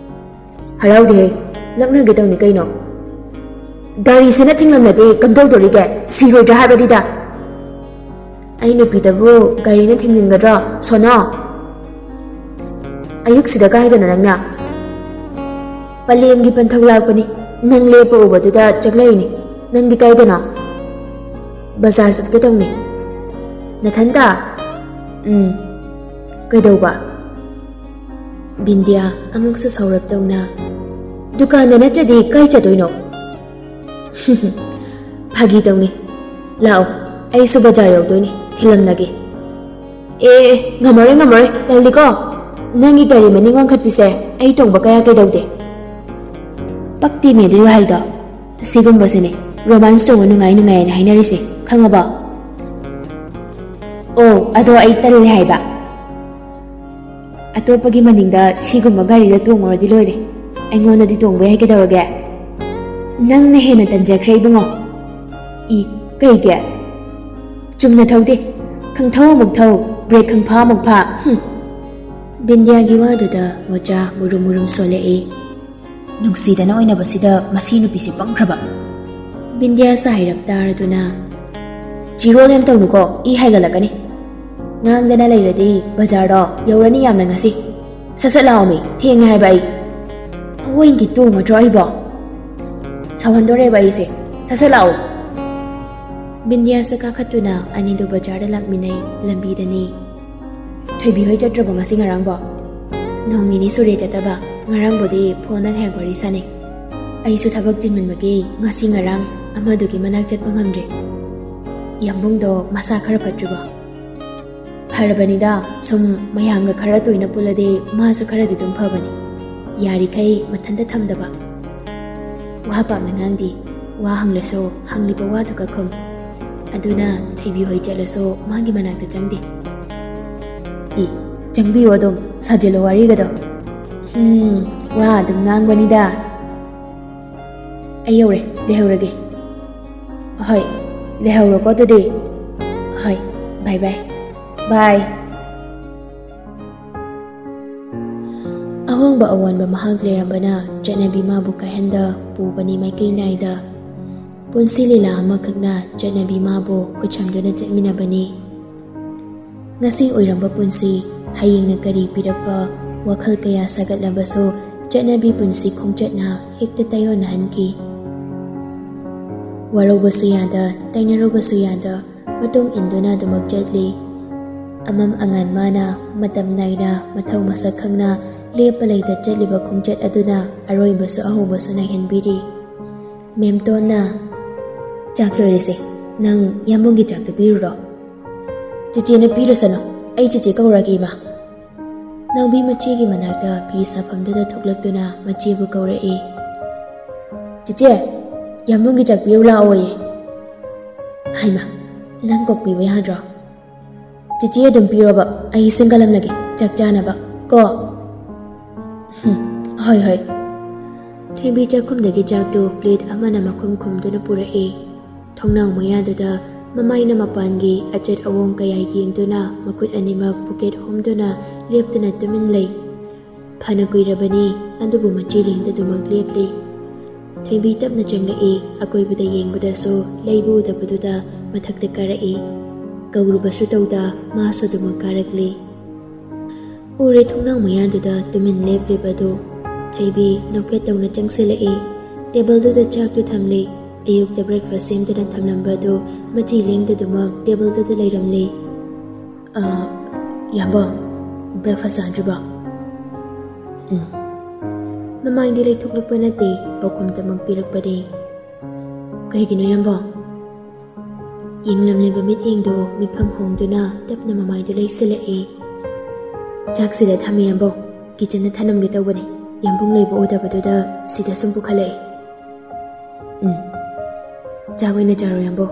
"ꯍꯔꯥꯎꯗꯦꯍꯦ, ꯂꯛꯅꯒꯦ ꯇꯧꯅꯤ ꯀꯩꯅꯣ꯫" "ꯒꯥꯔꯤꯁꯤꯅ ꯊꯤꯡꯂꯝꯂꯗꯤ ꯀꯝꯗꯧꯗꯣꯔꯤꯒꯦ? ꯁꯤꯔꯣꯏꯗ꯭ꯔꯥ ꯍꯥꯏꯕꯅꯤꯗ꯫" "ꯑꯩ ꯅꯨꯄꯤꯗꯕꯨ ꯒꯥꯔꯤꯅ ꯊꯤꯡꯖꯤꯟꯒꯗ꯭ꯔꯣ, ꯁꯣꯅꯣ?" "ꯑꯌꯨꯛꯁꯤꯗ ꯀꯥꯏꯗꯅꯣ ꯅꯪꯅ?" "ꯄꯂꯦꯝꯒꯤ ꯄꯟꯊꯧ ꯂꯥꯛꯄꯅꯤ, ꯅꯪ ꯂꯦꯞꯄ ꯎꯕꯗꯨꯗ ꯆꯪꯂꯛꯏꯅꯤ꯫ ꯅꯪꯗꯤ ꯀꯥꯏꯗꯅꯣ?" "ꯕꯖꯥꯔ ꯆꯠꯀꯦ ꯇꯧꯅꯤ꯫" "ꯅꯊꯟꯇ?" "ꯎꯝ꯫" "ꯀꯩꯗꯧꯕ?" ꯕꯤꯟꯗꯤꯌꯥ ꯑꯃꯨꯛꯁꯨ ꯁꯧꯔꯞ ꯇꯧꯅ꯫ "ꯗꯨꯀꯥꯟꯗ ꯅꯠꯇ꯭ꯔꯗꯤ ꯀꯥꯏ ꯆꯠꯇꯣꯏꯅꯣ?" "ꯐꯥꯒꯤ ꯇꯧꯅꯤ꯫ ꯂꯥꯛꯑꯣ, ꯑꯩꯁꯨ ꯕꯖꯥꯔ ꯌꯧꯗꯣꯏꯅꯤ, ꯊꯤꯜꯂꯝꯂꯒꯦ꯫" "ꯑꯦ, ꯑꯦ, ꯉꯝꯃꯔꯣꯏ, ꯉꯝꯃꯔꯣꯏ, ꯇꯜꯂꯤꯀꯣ꯫ ꯅꯪꯒꯤ ꯒꯥꯔꯤ ꯃꯅꯤꯡ ꯋꯥꯡꯈꯠꯄꯤꯁꯦ ꯑꯩ ꯇꯣꯡꯕ ꯀꯌꯥ ꯀꯩꯗꯧꯗꯦ꯫" "ꯄꯛꯇꯦꯃꯦ ꯑꯗꯨꯏ ꯋꯥꯍꯩꯗꯣ꯫ ꯁꯤꯒꯨꯝꯕꯁꯤꯅꯦ ꯔꯣꯃꯥꯟꯁ ꯇꯧꯕ ꯅꯨꯡꯉꯥꯏ ꯅꯨꯡꯉꯥꯏꯅ ꯍꯥꯏꯅꯔꯤꯁꯦ, ꯈꯪꯉꯕꯣ?" "ꯑꯣ, ꯑꯗꯣ ꯑꯩ ꯇꯜꯂꯦ ꯍꯥꯏꯕ꯫" "ꯑꯇꯣꯞꯄꯒꯤ ꯃꯅꯤꯡꯗ ꯁꯤꯒꯨꯝꯕ ꯒꯥꯔꯤꯗ ꯇꯣꯡꯉꯨꯔꯗꯤ ꯂꯣꯏꯔꯦ꯫ ꯑꯩꯉꯣꯟꯗꯗꯤ ꯇꯣꯡꯕ ꯌꯥꯏ ꯀꯩꯗꯧꯔꯒꯦ?" "ꯅꯪꯅ ꯍꯦꯟꯅ ꯇꯟꯖꯈ꯭ꯔꯦ ꯏꯕꯨꯡꯉꯣ꯫" "ꯏ, ꯀꯩꯒꯤ?" "ꯆꯨꯝꯅ ꯊꯧꯗꯦ꯫ ꯈꯪꯊꯧ ꯑꯃꯨꯛ ꯊꯧ, ꯕ꯭ꯔꯦꯛ ꯈꯪꯐꯥ ꯑꯃꯨꯛ ꯐꯥ꯫ ꯍꯨꯝ꯫" ꯕꯤꯟꯗꯤꯌꯥꯒꯤ ꯋꯥꯗꯨꯗ ꯃꯣꯆꯥ ꯃꯨꯔꯨꯝ ꯃꯨꯔꯨꯝ ꯁꯣꯜꯂꯛꯏ꯫ "ꯅꯨꯡꯁꯤꯗꯅ ꯑꯣꯏꯅꯕꯁꯤꯗ ꯃꯁꯤ ꯅꯨꯄꯤꯁꯦ ꯄꯪꯈ꯭ꯔꯕ꯫" ꯕꯤꯟꯗꯤꯌꯥ ꯁꯥꯏꯔꯞ ꯇꯥꯔꯗꯨꯅ, "ꯆꯤꯔꯣꯜ ꯌꯥꯝ ꯇꯧꯅꯨꯀꯣ, ꯏ ꯍꯥꯏꯒꯠꯂꯛꯀꯅꯤ꯫ ꯉꯥꯡꯗꯅ ꯂꯩꯔꯗꯤ ꯕꯖꯥꯔꯗꯣ ꯌꯧꯔꯅꯤ ꯌꯥꯝꯅ ꯉꯁꯤ꯫ ꯁꯠ ꯁꯠ ꯂꯥꯛꯑꯣꯃꯤ, ꯊꯦꯡꯉꯦ ꯍꯥꯏꯕ ꯑꯩ꯫" "ꯑꯋꯣꯏꯒꯤ ꯇꯣꯡꯉꯗ꯭ꯔꯣ ꯑꯩꯕꯣ? ꯁꯥꯎꯍꯟꯗꯣꯔꯦꯕ ꯑꯩꯁꯦ꯫ ꯁꯠ ꯁꯠ ꯂꯥꯛꯑꯣ꯫" ꯕꯤꯟꯗꯤꯌꯥꯁ ꯀꯥꯈꯠꯇꯨꯅ ꯑꯅꯤꯗꯨ ꯕꯖꯥꯔꯗ ꯂꯥꯛꯃꯤꯟꯅꯩ꯫ ꯂꯝꯕꯤꯗꯅꯤ꯫ "ꯊꯣꯏꯕꯤ ꯍꯣꯏ ꯆꯠꯇ꯭ꯔꯕꯣ ꯉꯁꯤ ꯉꯔꯥꯡꯕꯣ?" "ꯅꯣꯡ ꯅꯤꯅꯤ ꯁꯨꯔꯦ ꯆꯠꯇꯕ꯫ ꯉꯔꯥꯡꯕꯨꯗꯤ ꯐꯣꯟꯗ ꯉꯥꯏꯍꯥꯛ ꯋꯥꯔꯤ ꯁꯥꯟꯅꯩ꯫ ꯑꯩꯁꯨ ꯊꯕꯛ ꯆꯤꯟꯃꯟꯕꯒꯤ ꯉꯁꯤ ꯉꯔꯥꯡ ꯑꯃꯗꯨꯒꯤ ꯃꯅꯥꯛ ꯆꯠꯄ ꯉꯝꯗ꯭ꯔꯦ꯫ ꯌꯥꯝꯕꯨꯡꯗꯣ ꯃꯁꯥ ꯈꯔ ꯐꯠꯇ꯭ꯔꯤꯕꯣ? ꯐꯔꯕꯅꯤꯗ, ꯁꯨꯝ ꯃꯌꯥꯝꯒ ꯈꯔ ꯇꯣꯏꯅ ꯄꯨꯜꯂꯗꯤ ꯃꯥꯁꯨ ꯈꯔꯗꯤ ꯑꯗꯨꯝ ꯐꯕꯅꯤ꯫ ꯌꯥꯔꯤꯈꯩ ꯃꯊꯟꯇ ꯊꯝꯗꯕ꯫ ꯋꯥ ꯄꯥꯛꯅ ꯉꯥꯡꯗꯦ꯫ ꯋꯥ ꯍꯪꯂꯁꯨ ꯍꯪꯂꯤꯕ ꯋꯥꯗꯨ ꯈꯛ ꯈꯨꯝ꯫ ꯑꯗꯨꯅ ꯊꯣꯏꯕꯤ ꯍꯣꯏ ꯆꯠꯂꯁꯨ ꯃꯥꯒꯤ ꯃꯅꯥꯛꯇ ꯆꯪꯗꯦ꯫ ꯏ, ꯆꯪꯕꯤꯌꯨ ꯑꯗꯨꯝ, ꯁꯥꯖꯤꯜꯂꯣ ꯋꯥꯔꯤꯒꯗꯣ꯫ ꯎꯝ, ꯋꯥ ꯑꯗꯨꯝ ꯉꯥꯡꯕꯅꯤꯗ꯫ ꯑꯩ ꯌꯧꯔꯦ, ꯂꯩꯍꯧꯔꯒꯦ꯫ ꯍꯣꯏ, ꯂꯩꯍꯧꯔꯣꯀꯣ ꯑꯗꯨꯗꯤ꯫ ꯍꯣꯏ, bye bye꯫ Bye꯫ ꯑꯍꯣꯡꯕ ꯑꯑꯣꯟꯕ ꯃꯍꯥꯛ ꯂꯩꯔꯝꯕꯅ ꯆꯠꯅꯕꯤ ꯃꯥꯕꯨ ꯀꯥꯏꯍꯟꯗ ꯄꯨꯕꯅꯤ ꯃꯥꯏꯀꯩ ꯅꯥꯏꯗ꯫ ꯄꯨꯟꯁꯤ ꯂꯤꯂꯥ ꯑꯃꯈꯛꯅ ꯆꯠꯅꯕꯤ ꯃꯥꯕꯨ ꯈꯨꯠꯁꯝꯗꯨꯅ ꯆꯠꯃꯤꯟꯅꯕꯅꯤ꯫ ꯉꯁꯤ ꯑꯣꯏꯔꯝꯕ ꯄꯨꯟꯁꯤ, ꯍꯌꯦꯡꯅ ꯀꯔꯤ ꯄꯤꯔꯛꯄ, ꯋꯥꯈꯜ ꯀꯌꯥ ꯁꯥꯒꯠꯂꯕꯁꯨ ꯆꯠꯅꯕꯤ ꯄꯨꯟꯁꯤ ꯈꯣꯡꯆꯠꯅ ꯍꯦꯛꯇ ꯇꯥꯏꯑꯣꯟꯅꯍꯟꯈꯤ꯫ ꯋꯥꯔꯧꯕꯁꯨ ꯌꯥꯗ, ꯇꯥꯏꯅꯔꯧꯕꯁꯨ ꯌꯥꯗ, ꯃꯇꯨꯡ ꯏꯟꯗꯨꯅ ꯑꯗꯨꯃꯛ ꯆꯠꯂꯤ꯫ ꯑꯃꯝ ꯑꯉꯥꯟ ꯃꯥꯅ ꯃꯇꯝ ꯅꯥꯏꯅ ꯃꯊꯧ ꯃꯁꯛ ꯈꯪꯅ ꯂꯦꯞꯄ ꯂꯩꯇ ꯆꯠꯂꯤꯕ ꯈꯣꯡꯆꯠ ꯑꯗꯨꯅ ꯑꯔꯣꯏꯕꯁꯨ ꯑꯍꯧꯕꯁꯨ ꯅꯥꯏꯍꯟꯕꯤꯔꯤ꯫ ꯃꯦꯝꯇꯣꯟꯅ, "ꯆꯥꯛ ꯂꯣꯏꯔꯦꯁꯦ, ꯅꯪ ꯌꯥꯝꯕꯨꯡꯒꯤ ꯆꯥꯛꯇꯨ ꯄꯤꯔꯨꯔꯣ꯫" "ꯆꯦꯆꯦꯅ ꯄꯤꯔꯨꯁꯅꯨ, ꯑꯩ ꯆꯦꯆꯦ ꯀꯧꯔꯒꯦ, ꯏꯃꯥ꯫" ꯅꯥꯎꯕꯤ ꯃꯆꯦꯒꯤ ꯃꯅꯥꯛꯇ ꯐꯤ ꯁꯥꯐꯝꯗꯨꯗ ꯊꯣꯛꯂꯛꯇꯨꯅ ꯃꯆꯦꯕꯨ ꯀꯧꯔꯛꯏ꯫ "ꯆꯦꯆꯦ, ꯌꯥꯝꯕꯨꯡꯒꯤ ꯆꯥꯛ ꯄꯤꯔꯨ ꯂꯥꯛꯑꯣꯌꯦ꯫" "ꯍꯥꯏꯃ, ꯅꯪ ꯀꯣꯛꯄꯤꯕ ꯌꯥꯗ꯭ꯔꯣ?" "ꯆꯦꯆꯦ ꯑꯗꯨꯝ ꯄꯤꯔꯣꯕ, ꯑꯩ ꯁꯤꯡꯒꯠꯂꯝꯂꯒꯦ ꯆꯥꯛ ꯆꯥꯅꯕ ꯀꯣ꯫" "ꯍꯨꯝ, ꯍꯣꯏ, ꯍꯣꯏ꯫" ꯊꯣꯏꯕꯤ ꯆꯥꯛꯈꯨꯝꯗꯒꯤ ꯆꯥꯛꯇꯨ plate ꯑꯃꯅ ꯃꯈꯨꯝ ꯈꯨꯝꯗꯨꯅ ꯄꯨꯔꯛꯏ꯫ ꯊꯣꯡꯅꯥꯎ ꯃꯌꯥꯗꯨꯗ ꯃꯃꯥꯏꯅ ꯃꯄꯥꯟꯒꯤ ꯑꯆꯠ ꯑꯋꯣꯡ ꯀꯌꯥ ꯌꯦꯡꯗꯨꯅ ꯃꯈꯨꯠ ꯑꯅꯤꯃꯛ pocket ꯍꯨꯝꯗꯨꯅ ꯂꯦꯞꯇꯅ ꯇꯨꯃꯤꯟ ꯂꯩ꯫ ꯐꯅ ꯀꯨꯏꯔꯕꯅꯤ, ꯑꯗꯨꯕꯨ ꯃꯆꯦ ꯂꯦꯡꯗꯗꯨꯃꯛ ꯂꯦꯞꯂꯤ꯫ ꯊꯣꯏꯕꯤ ꯇꯞꯅ ꯆꯪꯂꯛꯏ꯫ ꯑꯀꯣꯏꯕꯗ ꯌꯦꯡꯕꯗꯁꯨ ꯂꯩꯕꯨ ꯎꯗꯕꯗꯨꯗ ꯃꯊꯛꯇ ꯀꯥꯔꯛꯏ꯫ ꯀꯧꯔꯨꯕꯁꯨ ꯇꯧꯗ ꯃꯥꯁꯨ ꯑꯗꯨꯃꯛ ꯀꯥꯔꯛꯂꯤ꯫ ꯎꯔꯦ ꯊꯣꯡꯅꯥꯎ ꯃꯌꯥꯗꯨꯗ ꯇꯨꯃꯤꯟ ꯂꯦꯞꯂꯤꯕꯗꯨ꯫ ꯊꯣꯏꯕꯤ ꯅꯣꯛꯐꯦꯠ ꯇꯧꯅ ꯆꯪꯁꯤꯜꯂꯛꯏ꯫ Tableꯗꯨꯗ ꯆꯥꯛꯇꯨ ꯊꯝꯂꯤ꯫ ꯑꯌꯨꯛꯇ breakfast ꯁꯦꯝꯗꯨꯅ ꯊꯝꯂꯝꯕꯗꯨ ꯃꯆꯤ ꯂꯦꯡꯗꯗꯨꯃꯛ tableꯗꯨꯗ ꯂꯩꯔꯝꯂꯤ꯫ "ꯑ, ꯌꯥꯝꯕ, breakfast ꯆꯥꯗ꯭ꯔꯤꯕꯣ?" "ꯎꯝ, ꯃꯃꯥꯏꯗꯤ ꯂꯩꯊꯣꯛꯂꯛꯄ ꯅꯠꯇꯦ, ꯄꯥꯎꯈꯨꯝꯇꯃꯛ ꯄꯤꯔꯛꯄꯅꯤ꯫ "ꯀꯩꯒꯤꯅꯣ, ꯌꯥꯝꯕꯣ?" ꯌꯦꯡꯂꯝꯂꯤꯕ ꯃꯤꯠꯌꯦꯡꯗꯣ ꯃꯤꯠꯐꯝ ꯍꯣꯡꯗꯨꯅ ꯇꯞꯅ ꯃꯃꯥꯏꯗꯨ ꯂꯩꯁꯤꯜꯂꯛꯏ꯫ "ꯆꯥꯛꯁꯤꯗ ꯊꯝꯃꯤ, ꯌꯥꯝꯕꯣ꯫ ꯀꯤꯆꯟꯗ ꯊꯅꯝꯒꯦ ꯇꯧꯕꯅꯤ꯫ ꯌꯥꯝꯕꯨꯡ ꯂꯩꯕ ꯎꯗꯕꯗꯨꯗ ꯁꯤꯗ ꯁꯨꯝ ꯄꯨꯈꯠꯂꯛꯏ꯫ ꯎꯝ, ꯆꯥꯛ ꯑꯣꯏꯅ ꯆꯥꯔꯣ, ꯌꯥꯝꯕꯣ꯫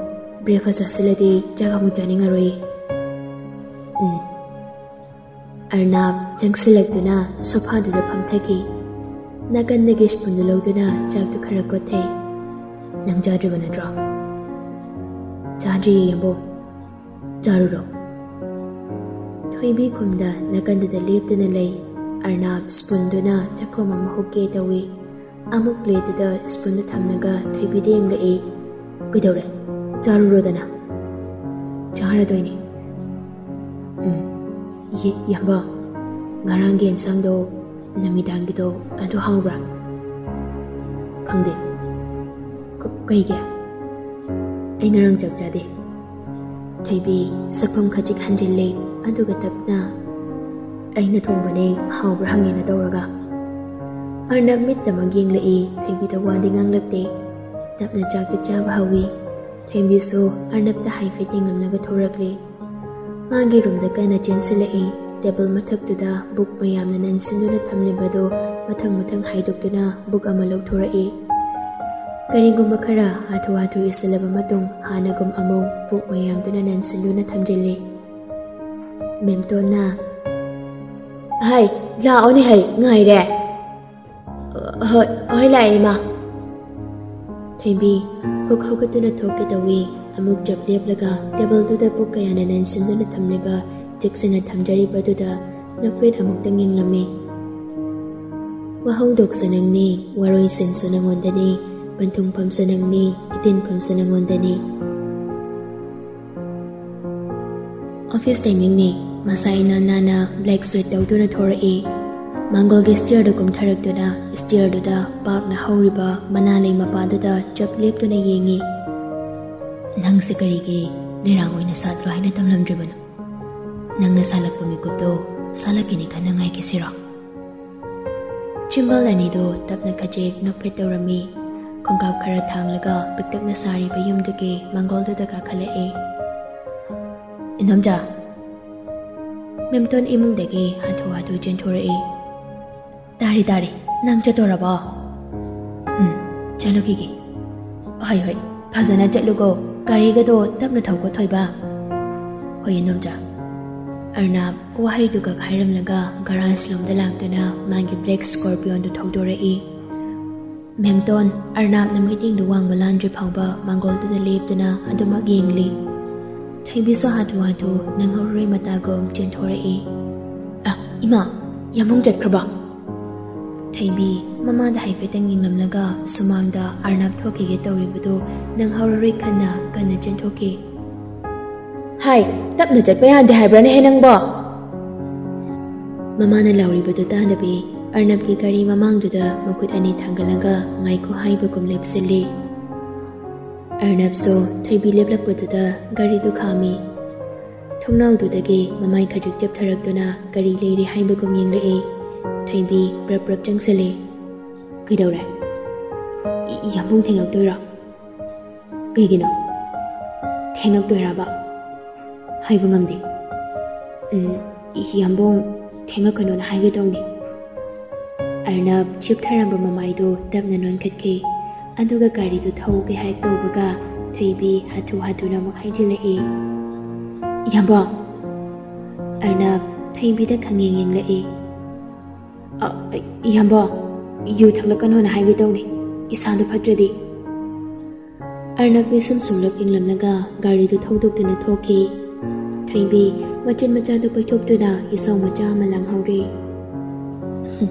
Breakfast ꯆꯥꯁꯤꯜꯂꯗꯤ ꯆꯥꯛ ꯑꯃꯨꯛ ꯆꯥꯅꯤꯡꯉꯔꯣꯏꯌꯦ꯫ ꯎꯝ꯫" ꯑꯔꯅꯥꯕ ꯆꯪꯁꯤꯜꯂꯛꯇꯨꯅ ꯁꯣꯐꯥꯗꯨꯗ ꯐꯝꯊꯈꯤ꯫ ꯅꯥꯀꯟꯗꯒꯤ ꯁ꯭ꯄꯨꯟꯗꯨ ꯂꯧꯗꯨꯅ ꯆꯥꯛꯇꯨ ꯈꯔ ꯀꯣꯠꯊꯩ꯫ "ꯅꯪ ꯆꯥꯗ꯭ꯔꯤꯕ ꯅꯠꯇ꯭ꯔꯣ?" "ꯆꯥꯗ꯭ꯔꯤꯌꯦ, ꯌꯥꯝꯕꯣ꯫" "ꯆꯥꯔꯨꯔꯣ꯫" ꯊꯣꯏꯕꯤ ꯈꯨꯝꯗ ꯅꯥꯀꯟꯗꯨꯗ ꯂꯦꯞꯇꯨꯅ ꯂꯩ꯫ ꯑꯔꯅꯥꯕ ꯁ꯭ꯄꯨꯟꯗꯨꯅ ꯆꯥꯛꯈꯣꯝ ꯑꯃ ꯍꯨꯛꯀꯦ ꯇꯧꯏ꯫ ꯑꯃꯨꯛ ꯄ꯭ꯂꯦꯠꯇꯨꯗ ꯁ꯭ꯄꯨꯟꯗꯨ ꯊꯝꯂꯒ ꯊꯣꯏꯕꯤꯗ ꯌꯦꯡꯂꯛꯏ꯫ "ꯀꯩꯗꯧꯔꯦ? ꯆꯥꯔꯨꯔꯣꯗꯅ꯫" "ꯆꯥꯔꯗꯣꯏꯅꯦ꯫" "ꯎꯝ꯫ ꯌꯦ-, ꯌꯥꯝꯕ, ꯉꯔꯥꯡꯒꯤ ꯑꯦꯟꯁꯥꯡꯗꯣ, ꯅꯨꯃꯤꯗꯥꯡꯒꯤꯗꯣ, ꯑꯗꯨ ꯍꯥꯎꯕ꯭ꯔꯥ?" "ꯈꯪꯗꯦ꯫" "ꯀ-, ꯀꯩꯒꯤ?" "ꯑꯩ ꯉꯔꯥꯡ ꯆꯥꯛ ꯆꯥꯗꯦ꯫" ꯊꯣꯏꯕꯤ ꯁꯛꯐꯝ ꯈꯖꯤꯛ ꯍꯟꯖꯤꯜꯂꯦ, ꯑꯗꯨꯒ ꯇꯞꯅ, "ꯑꯩꯅ ꯊꯣꯡꯕꯅꯦ, ꯍꯥꯎꯕ꯭ꯔꯥ ꯍꯪꯒꯦꯅ ꯇꯧꯔꯒ꯫" ꯑꯔꯅꯕ ꯃꯤꯠꯇꯃꯛ ꯌꯦꯡꯂꯛꯏ, ꯊꯣꯏꯕꯤꯗ ꯋꯥꯗꯤ ꯉꯥꯡꯂꯛꯇꯦ꯫ ꯇꯞꯅ ꯆꯥꯛꯇꯨ ꯆꯥꯕ ꯍꯧꯏ꯫ ꯊꯣꯏꯕꯤꯁꯨ ꯑꯔꯅꯕꯇ ꯍꯥꯏꯐꯦꯠ ꯌꯦꯡꯂꯝꯂꯒ ꯊꯣꯔꯛꯂꯦ꯫ ꯃꯥꯒꯤ ꯔꯨꯝꯗ ꯀꯟꯅ ꯆꯦꯟꯁꯤꯜꯂꯛꯏ꯫ ꯇꯦꯕꯜ ꯃꯊꯛꯇꯨꯗ ꯕꯨꯛ ꯃꯌꯥꯝꯅ ꯅꯟꯁꯤꯟꯗꯨꯅ ꯊꯝꯂꯤꯕꯗꯨ ꯃꯊꯪ ꯃꯊꯪ ꯍꯥꯏꯗꯣꯛꯇꯨꯅ ꯕꯨꯛ ꯑꯃ ꯂꯧꯊꯣꯔꯛꯏ꯫ ꯀꯔꯤꯒꯨꯝꯕ ꯈꯔ ꯍꯥꯊꯨ ꯍꯥꯊꯨ ꯏꯁꯤꯜꯂꯕ ꯃꯇꯨꯡ, ꯍꯥꯟꯅꯒꯨꯝ ꯑꯃꯨꯛ ꯕꯨꯛ ꯃꯌꯥꯝꯗꯨꯅ ꯅꯟꯁꯤꯟꯗꯨꯅ ꯊꯝꯖꯤꯜꯂꯤ꯫ ꯃꯦꯝꯇꯣꯟꯅ, "ꯍꯩ, ꯂꯥꯛꯑꯣꯅꯦ ꯍꯩ, ꯉꯥꯏꯔꯦ꯫" "ꯍꯣꯏ, ꯍꯣꯏ, ꯂꯥꯛꯑꯦ, ꯏꯃꯥ꯫" ꯊꯣꯏꯕꯤ ꯐꯨꯛ ꯍꯧꯒꯠꯇꯨꯅ ꯊꯣꯛꯀꯦ ꯇꯧꯏ꯫ ꯑꯃꯨꯛ ꯆꯞ ꯂꯦꯞꯂꯒ ꯇꯦꯕꯜꯗꯨꯗ ꯕꯨꯛ ꯀꯌꯥꯅ ꯅꯟꯁꯤꯟꯗꯨꯅ ꯊꯝꯂꯤꯕ, ꯆꯦꯛꯁꯤꯟꯅ ꯊꯝꯖꯔꯤꯕꯗꯨꯗ ꯅꯣꯛꯐꯦꯠ ꯑꯃꯨꯛꯇꯪ ꯌꯦꯡꯂꯝꯃꯤ꯫ "ꯋꯥꯍꯧꯗꯣꯛꯁꯨ ꯅꯪꯅꯤ, ꯋꯥꯔꯣꯏꯁꯤꯟꯁꯨ ꯅꯪꯉꯣꯟꯗꯅꯤ, ꯄꯟꯊꯨꯡꯐꯝꯁꯨ ꯅꯪꯅꯤ, ꯏꯇꯤꯟꯐꯝꯁꯨ ꯅꯪꯉꯣꯟꯗꯅꯤ꯫" ꯑꯣꯐꯤꯁ ꯇꯥꯏꯃꯤꯡꯅꯤ꯫ ꯃꯁꯥ ꯏꯅꯥꯟ ꯅꯥꯟꯅ ꯕ꯭ꯂꯦꯛ ꯁ꯭ꯋꯦꯠ ꯇꯧꯗꯨꯅ ꯊꯣꯔꯛꯏ꯫ ꯃꯥꯡꯒꯣꯜꯒꯤ ꯁ꯭ꯇꯤꯌꯔꯗ ꯀꯨꯝꯊꯔꯛꯇꯨꯅ ꯁ꯭ꯇꯤꯌꯔꯗꯨꯗ ꯄꯥꯛꯅ ꯍꯧꯔꯤꯕ ꯃꯅꯥ ꯂꯩ ꯃꯄꯥꯗꯨꯗ ꯆꯞ ꯂꯦꯞꯇꯨꯅ ꯌꯦꯡꯉꯤ꯫ "ꯅꯪꯁꯦ ꯀꯔꯤꯒꯤ ꯂꯩꯔꯥꯡ ꯑꯣꯏꯅ ꯁꯥꯠꯂꯣ ꯍꯥꯏꯅ ꯇꯝꯂꯝꯗ꯭ꯔꯤꯕꯅꯣ? ꯅꯪꯅ ꯁꯥꯠꯂꯛꯄ ꯃꯤꯀꯨꯞꯇꯣ ꯁꯥꯠꯂꯛꯈꯤꯅꯤ ꯈꯟꯅ ꯉꯥꯏꯈꯤꯁꯤꯔꯣ?" ꯆꯤꯝꯕꯥꯜ ꯑꯅꯤꯗꯨ ꯇꯞꯅ ꯈꯖꯤꯛ ꯅꯣꯛꯐꯦꯠ ꯇꯧꯔꯝꯃꯤ꯫ ꯈꯣꯡꯀꯥꯞ ꯈꯔ ꯊꯥꯡꯂꯒ ꯄꯤꯛꯇꯛꯅ ꯁꯥꯔꯤꯕ ꯌꯨꯝꯗꯨꯒꯤ ꯃꯥꯡꯒꯣꯜꯗꯨꯗ ꯀꯥꯈꯠꯂꯛꯏ꯫ "ꯏꯅꯣꯝꯆꯥ!" ꯃꯦꯝꯇꯣꯟ ꯏꯃꯨꯡꯗꯒꯤ ꯍꯥꯊꯨ ꯍꯥꯊꯨ ꯆꯦꯟꯊꯣꯔꯛꯏ꯫ "ꯇꯥꯔꯦ, ꯇꯥꯔꯦ꯫ ꯅꯪ ꯆꯠꯇꯣꯔꯕꯣ?" "ꯎꯝ, ꯆꯠꯂꯨꯈꯤꯒꯦ꯫" "ꯍꯣꯏ, ꯍꯣꯏ, ꯐꯖꯅ ꯆꯠꯂꯨꯀꯣ꯫ ꯒꯥꯔꯤꯒꯗꯣ ꯇꯞꯅ ꯊꯧꯀꯣ, ꯊꯣꯏꯕ꯫" "ꯍꯣꯏ, ꯏꯅꯣꯝꯆꯥ꯫" ꯑꯔꯅꯥꯕ ꯋꯥꯍꯩꯗꯨ ꯈꯛ ꯍꯥꯏꯔꯝꯂꯒ ꯒꯔꯥꯖ ꯂꯣꯝꯗ ꯂꯥꯛꯇꯨꯅ ꯃꯥꯒꯤ ꯕ꯭ꯂꯦꯛ ꯁ꯭ꯀꯣꯔꯄꯤꯌꯣꯟꯗꯨ ꯊꯧꯗꯣꯔꯛꯏ꯫ ꯃꯦꯝꯇꯣꯟ, ꯑꯔꯅꯥꯕꯅ ꯃꯤꯠꯌꯦꯡꯗꯨ ꯋꯥꯡꯃ ꯂꯥꯟꯗ꯭ꯔꯤ ꯐꯥꯎꯕ ꯃꯥꯡꯒꯣꯜꯗꯨꯗ ꯂꯦꯞꯇꯨꯅ ꯑꯗꯨꯃꯛ ꯌꯦꯡꯂꯤ꯫ ꯊꯣꯏꯕꯤꯁꯨ ꯍꯥꯊꯨ ꯍꯥꯊꯨ ꯅꯪꯍꯧꯔꯣꯏ ꯃꯇꯥꯒꯨꯝ ꯆꯦꯟꯊꯣꯔꯛꯏ꯫ "ꯑ, ꯏꯃꯥ, ꯌꯥꯝꯕꯨꯡ ꯆꯠꯈ꯭ꯔꯕ?" ꯊꯣꯏꯕꯤ ꯃꯃꯥꯗ ꯍꯥꯏꯐꯦꯠꯇꯪ ꯌꯦꯡꯂꯝꯂꯒ ꯁꯨꯃꯥꯡꯗ ꯑꯔꯅꯥꯕ ꯊꯣꯛꯈꯤꯒꯦ ꯇꯧꯔꯤꯕꯗꯨ ꯅꯪꯍꯧꯔꯔꯣꯏ ꯈꯟꯅ ꯀꯟꯅ ꯆꯦꯟꯊꯣꯛꯈꯤ꯫ "ꯍꯥꯏ, ꯇꯞꯅ ꯆꯠꯄ ꯌꯥꯗꯦ ꯍꯥꯏꯕ꯭ꯔꯥꯅꯦꯍꯦ ꯅꯪꯕꯣ?" ꯃꯃꯥꯅ ꯂꯥꯎꯔꯤꯕꯗꯨ ꯇꯥꯗꯕꯤ ꯑꯔꯅꯕꯀꯤ ꯒꯥꯔꯤ ꯃꯃꯥꯡꯗꯨꯗ ꯃꯈꯨꯠ ꯑꯅꯤ ꯊꯥꯡꯒꯠꯂꯒ ꯉꯥꯏꯈꯣ ꯍꯥꯏꯕꯒꯨꯝ ꯂꯦꯞꯁꯤꯜꯂꯤ꯫ ꯑꯔꯅꯕꯁꯨ ꯊꯣꯏꯕꯤ ꯂꯦꯞꯂꯛꯄꯗꯨꯗ ꯒꯥꯔꯤꯗꯨ ꯈꯥꯝꯃꯤ꯫ ꯊꯣꯡꯅꯥꯎꯗꯨꯗꯒꯤ ꯃꯃꯥꯏ ꯈꯖꯤꯛ ꯆꯞꯊꯔꯛꯇꯨꯅ ꯀꯔꯤ ꯂꯩꯔꯤ ꯍꯥꯏꯕꯒꯨꯝ ꯌꯦꯡꯂꯛꯏ꯫ ꯊꯣꯏꯕꯤ ꯕ꯭ꯔꯞ ꯕ꯭ꯔꯞ ꯆꯪꯁꯤꯜꯂꯤ꯫ "ꯀꯩꯗꯧꯔꯦ? E-, E-, ꯌꯥꯝꯕꯨꯡ ꯊꯦꯡꯉꯛꯇꯣꯏꯔꯣ?" "ꯀꯩꯒꯤꯅꯣ? ꯊꯦꯡꯉꯛꯇꯣꯏꯔꯕ? ꯍꯥꯏꯕ ꯉꯝꯗꯦ꯫ ꯎꯝ, ꯌꯥꯝꯕꯨꯡ ꯊꯦꯡꯉꯛꯀꯅꯣꯅ ꯍꯥꯏꯒꯦ ꯇꯧꯅꯤ꯫" ꯑꯔꯅꯕ ꯆꯤꯞꯊꯔꯝꯕ ꯃꯃꯥꯏꯗꯨ ꯇꯞꯅ ꯅꯣꯟꯈꯠꯈꯤ꯫ ꯑꯗꯨꯒ ꯒꯥꯔꯤꯗꯨ ꯊꯧꯒꯦ ꯍꯥꯏ ꯇꯧꯕꯒ ꯊꯣꯏꯕꯤ ꯍꯥꯊꯨ ꯍꯥꯊꯨꯅ ꯑꯃꯨꯛ ꯍꯥꯏꯖꯤꯜꯂꯛꯏ꯫ "ꯌꯥꯝꯕꯨꯡ!" ꯑꯔꯅꯕ ꯊꯣꯏꯕꯤꯗ ꯈꯪꯌꯦꯡ ꯌꯦꯡꯂꯛꯏ꯫ "ꯑ, ꯏꯌꯥꯝꯕ, ꯌꯨ ꯊꯛꯂꯛꯀꯅꯣꯅ ꯍꯥꯏꯒꯦ ꯇꯧꯅꯤ, ꯏꯁꯥꯗꯣ ꯐꯠꯇ꯭ꯔꯗꯤ꯫" ꯑꯔꯅꯕ ꯄꯤꯁꯨꯝ ꯁꯨꯝꯂꯞ ꯌꯦꯡꯂꯝꯂꯒ ꯒꯥꯔꯤꯗꯨ ꯊꯧꯗꯣꯛꯇꯨꯅ ꯊꯣꯛꯈꯤ꯫ ꯊꯣꯏꯕꯤ ꯃꯆꯤꯟ ꯃꯆꯥꯗꯨ ꯄꯩꯊꯣꯛꯇꯨꯅ ꯏꯁꯧ ꯃꯆꯥ ꯑꯃ ꯂꯥꯡꯍꯧꯔꯤ꯫ "ꯍꯨꯝ,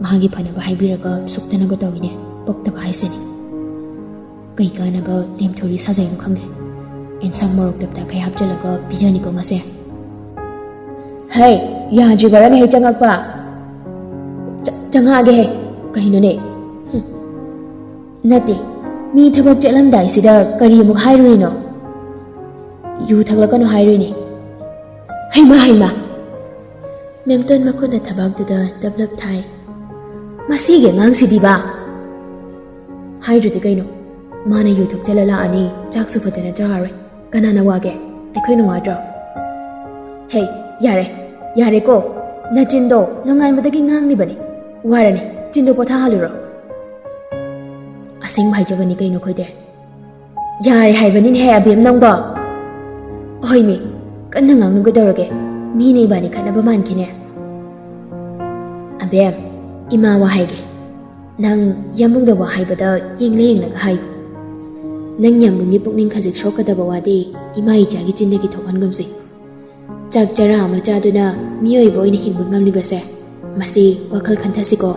ꯃꯥꯒꯤ ꯐꯅꯕ ꯍꯥꯏꯕꯤꯔꯒ ꯁꯨꯛꯇꯅꯒ ꯇꯧꯏꯅꯦ, ꯄꯛꯇꯕ ꯍꯥꯏꯁꯤꯅꯤ꯫ ꯀꯩ ꯀꯥꯟꯅꯕ ꯂꯦꯝꯊꯣꯔꯤ ꯁꯥꯖꯩꯅꯣ ꯈꯪꯗꯦ꯫ ꯑꯦꯟꯁꯥꯡ ꯃꯣꯔꯣꯛ ꯇꯞꯇꯥꯈꯩ ꯍꯥꯞꯆꯤꯜꯂꯒ ꯄꯤꯖꯅꯤꯀꯣ ꯉꯁꯤ꯫" "ꯍꯩ, ꯌꯥꯗ꯭ꯔꯤꯕꯔꯅꯦ ꯍꯦꯛ ꯆꯪꯉꯛꯄ?" "ꯆ-, ꯆꯪꯉꯛꯑꯒꯦ ꯍꯦ꯫ ꯀꯩꯅꯣꯅꯦ?" "ꯍꯨꯝ꯫ ꯅꯠꯇꯦ, ꯃꯤ ꯊꯕꯛ ꯆꯠꯂꯝꯗꯥꯏꯁꯤꯗ ꯀꯔꯤ ꯑꯃꯨꯛ ꯍꯥꯏꯔꯨꯔꯤꯅꯣ?" "ꯌꯨ ꯊꯛꯂꯛꯀꯅꯨ ꯍꯥꯏꯔꯨꯏꯅꯦ꯫" "ꯍꯩꯃꯥ, ꯍꯩꯃꯥ!" ꯃꯦꯝꯇꯣꯟ ꯃꯈꯨꯠꯅ ꯊꯕꯥꯛꯇꯨꯗ ꯇꯞꯂꯞ ꯊꯥꯏ꯫ ꯃꯁꯤꯒꯤ ꯑꯉꯥꯡꯁꯤꯗꯤꯕ꯫ ꯍꯥꯏꯗ꯭ꯔꯗꯤ ꯀꯩꯅꯣ? ꯃꯥꯅ ꯌꯨ ꯊꯛꯆꯜꯂ ꯂꯥꯛꯑꯅꯤ, ꯆꯥꯛꯁꯨ ꯐꯖꯅ ꯆꯥꯔꯔꯣꯏ꯫ ꯀꯅꯥꯅ ꯋꯥꯒꯦ? ꯑꯩꯈꯣꯏꯅ ꯋꯥꯗ꯭ꯔꯣ? ꯍꯦ, ꯌꯥꯔꯦ, ꯌꯥꯔꯦꯀꯣ꯫ ꯅꯆꯤꯟꯗꯣ ꯅꯣꯡꯉꯥꯟꯕꯗꯒꯤ ꯉꯥꯡꯂꯤꯕꯅꯤ꯫ ꯋꯥꯔꯅꯤ, ꯆꯤꯟꯗꯣ ꯄꯣꯊꯥꯍꯜꯂꯨꯔꯣ꯫ ꯑꯁꯦꯡꯕ ꯍꯥꯏꯖꯕꯅꯤ ꯀꯩꯅꯣ ꯑꯩꯈꯣꯏꯗꯤ꯫ ꯌꯥꯔꯦ ꯍꯥꯏꯕꯅꯤꯅꯦꯍꯦ ꯑꯕꯦꯝ ꯅꯪꯕꯣ꯫ ꯍꯣꯏꯅꯦ, ꯀꯟꯅ ꯉꯥꯡꯅꯨ ꯀꯩꯗꯧꯔꯒꯦ? ꯃꯤꯅ ꯏꯕꯥꯅꯤ ꯈꯠꯅꯕ ꯃꯥꯟꯈꯤꯅꯦ꯫ ꯑꯕꯦꯝ, ꯏꯃꯥ ꯋꯥ ꯍꯥꯏꯒꯦ꯫ ꯅꯪ ꯌꯥꯝꯕꯨꯡꯗ ꯋꯥ ꯍꯥꯏꯕꯗ ꯌꯦꯡꯂ ꯌꯦꯡꯂꯒ ꯍꯥꯏꯌꯨ꯫ ꯅꯪ ꯌꯥꯝꯕꯨꯡꯒꯤ ꯄꯨꯛꯅꯤꯡ ꯈꯖꯤꯛ ꯁꯣꯛꯀꯗꯕ ꯋꯥꯗꯤ ꯏꯃꯥ ꯏꯆꯥꯒꯤ ꯆꯤꯟꯗꯒꯤ ꯊꯣꯛꯍꯟꯒꯨꯝꯁꯤ꯫ ꯆꯥꯛ ꯆꯔꯥ ꯑꯃ ꯆꯥꯗꯨꯅ ꯃꯤꯑꯣꯏꯕ ꯑꯣꯏꯅ ꯍꯤꯡꯕ ꯉꯝꯂꯤꯕꯁꯦ, ꯃꯁꯤ ꯋꯥꯈꯜ ꯈꯟꯊꯁꯤꯀꯣ꯫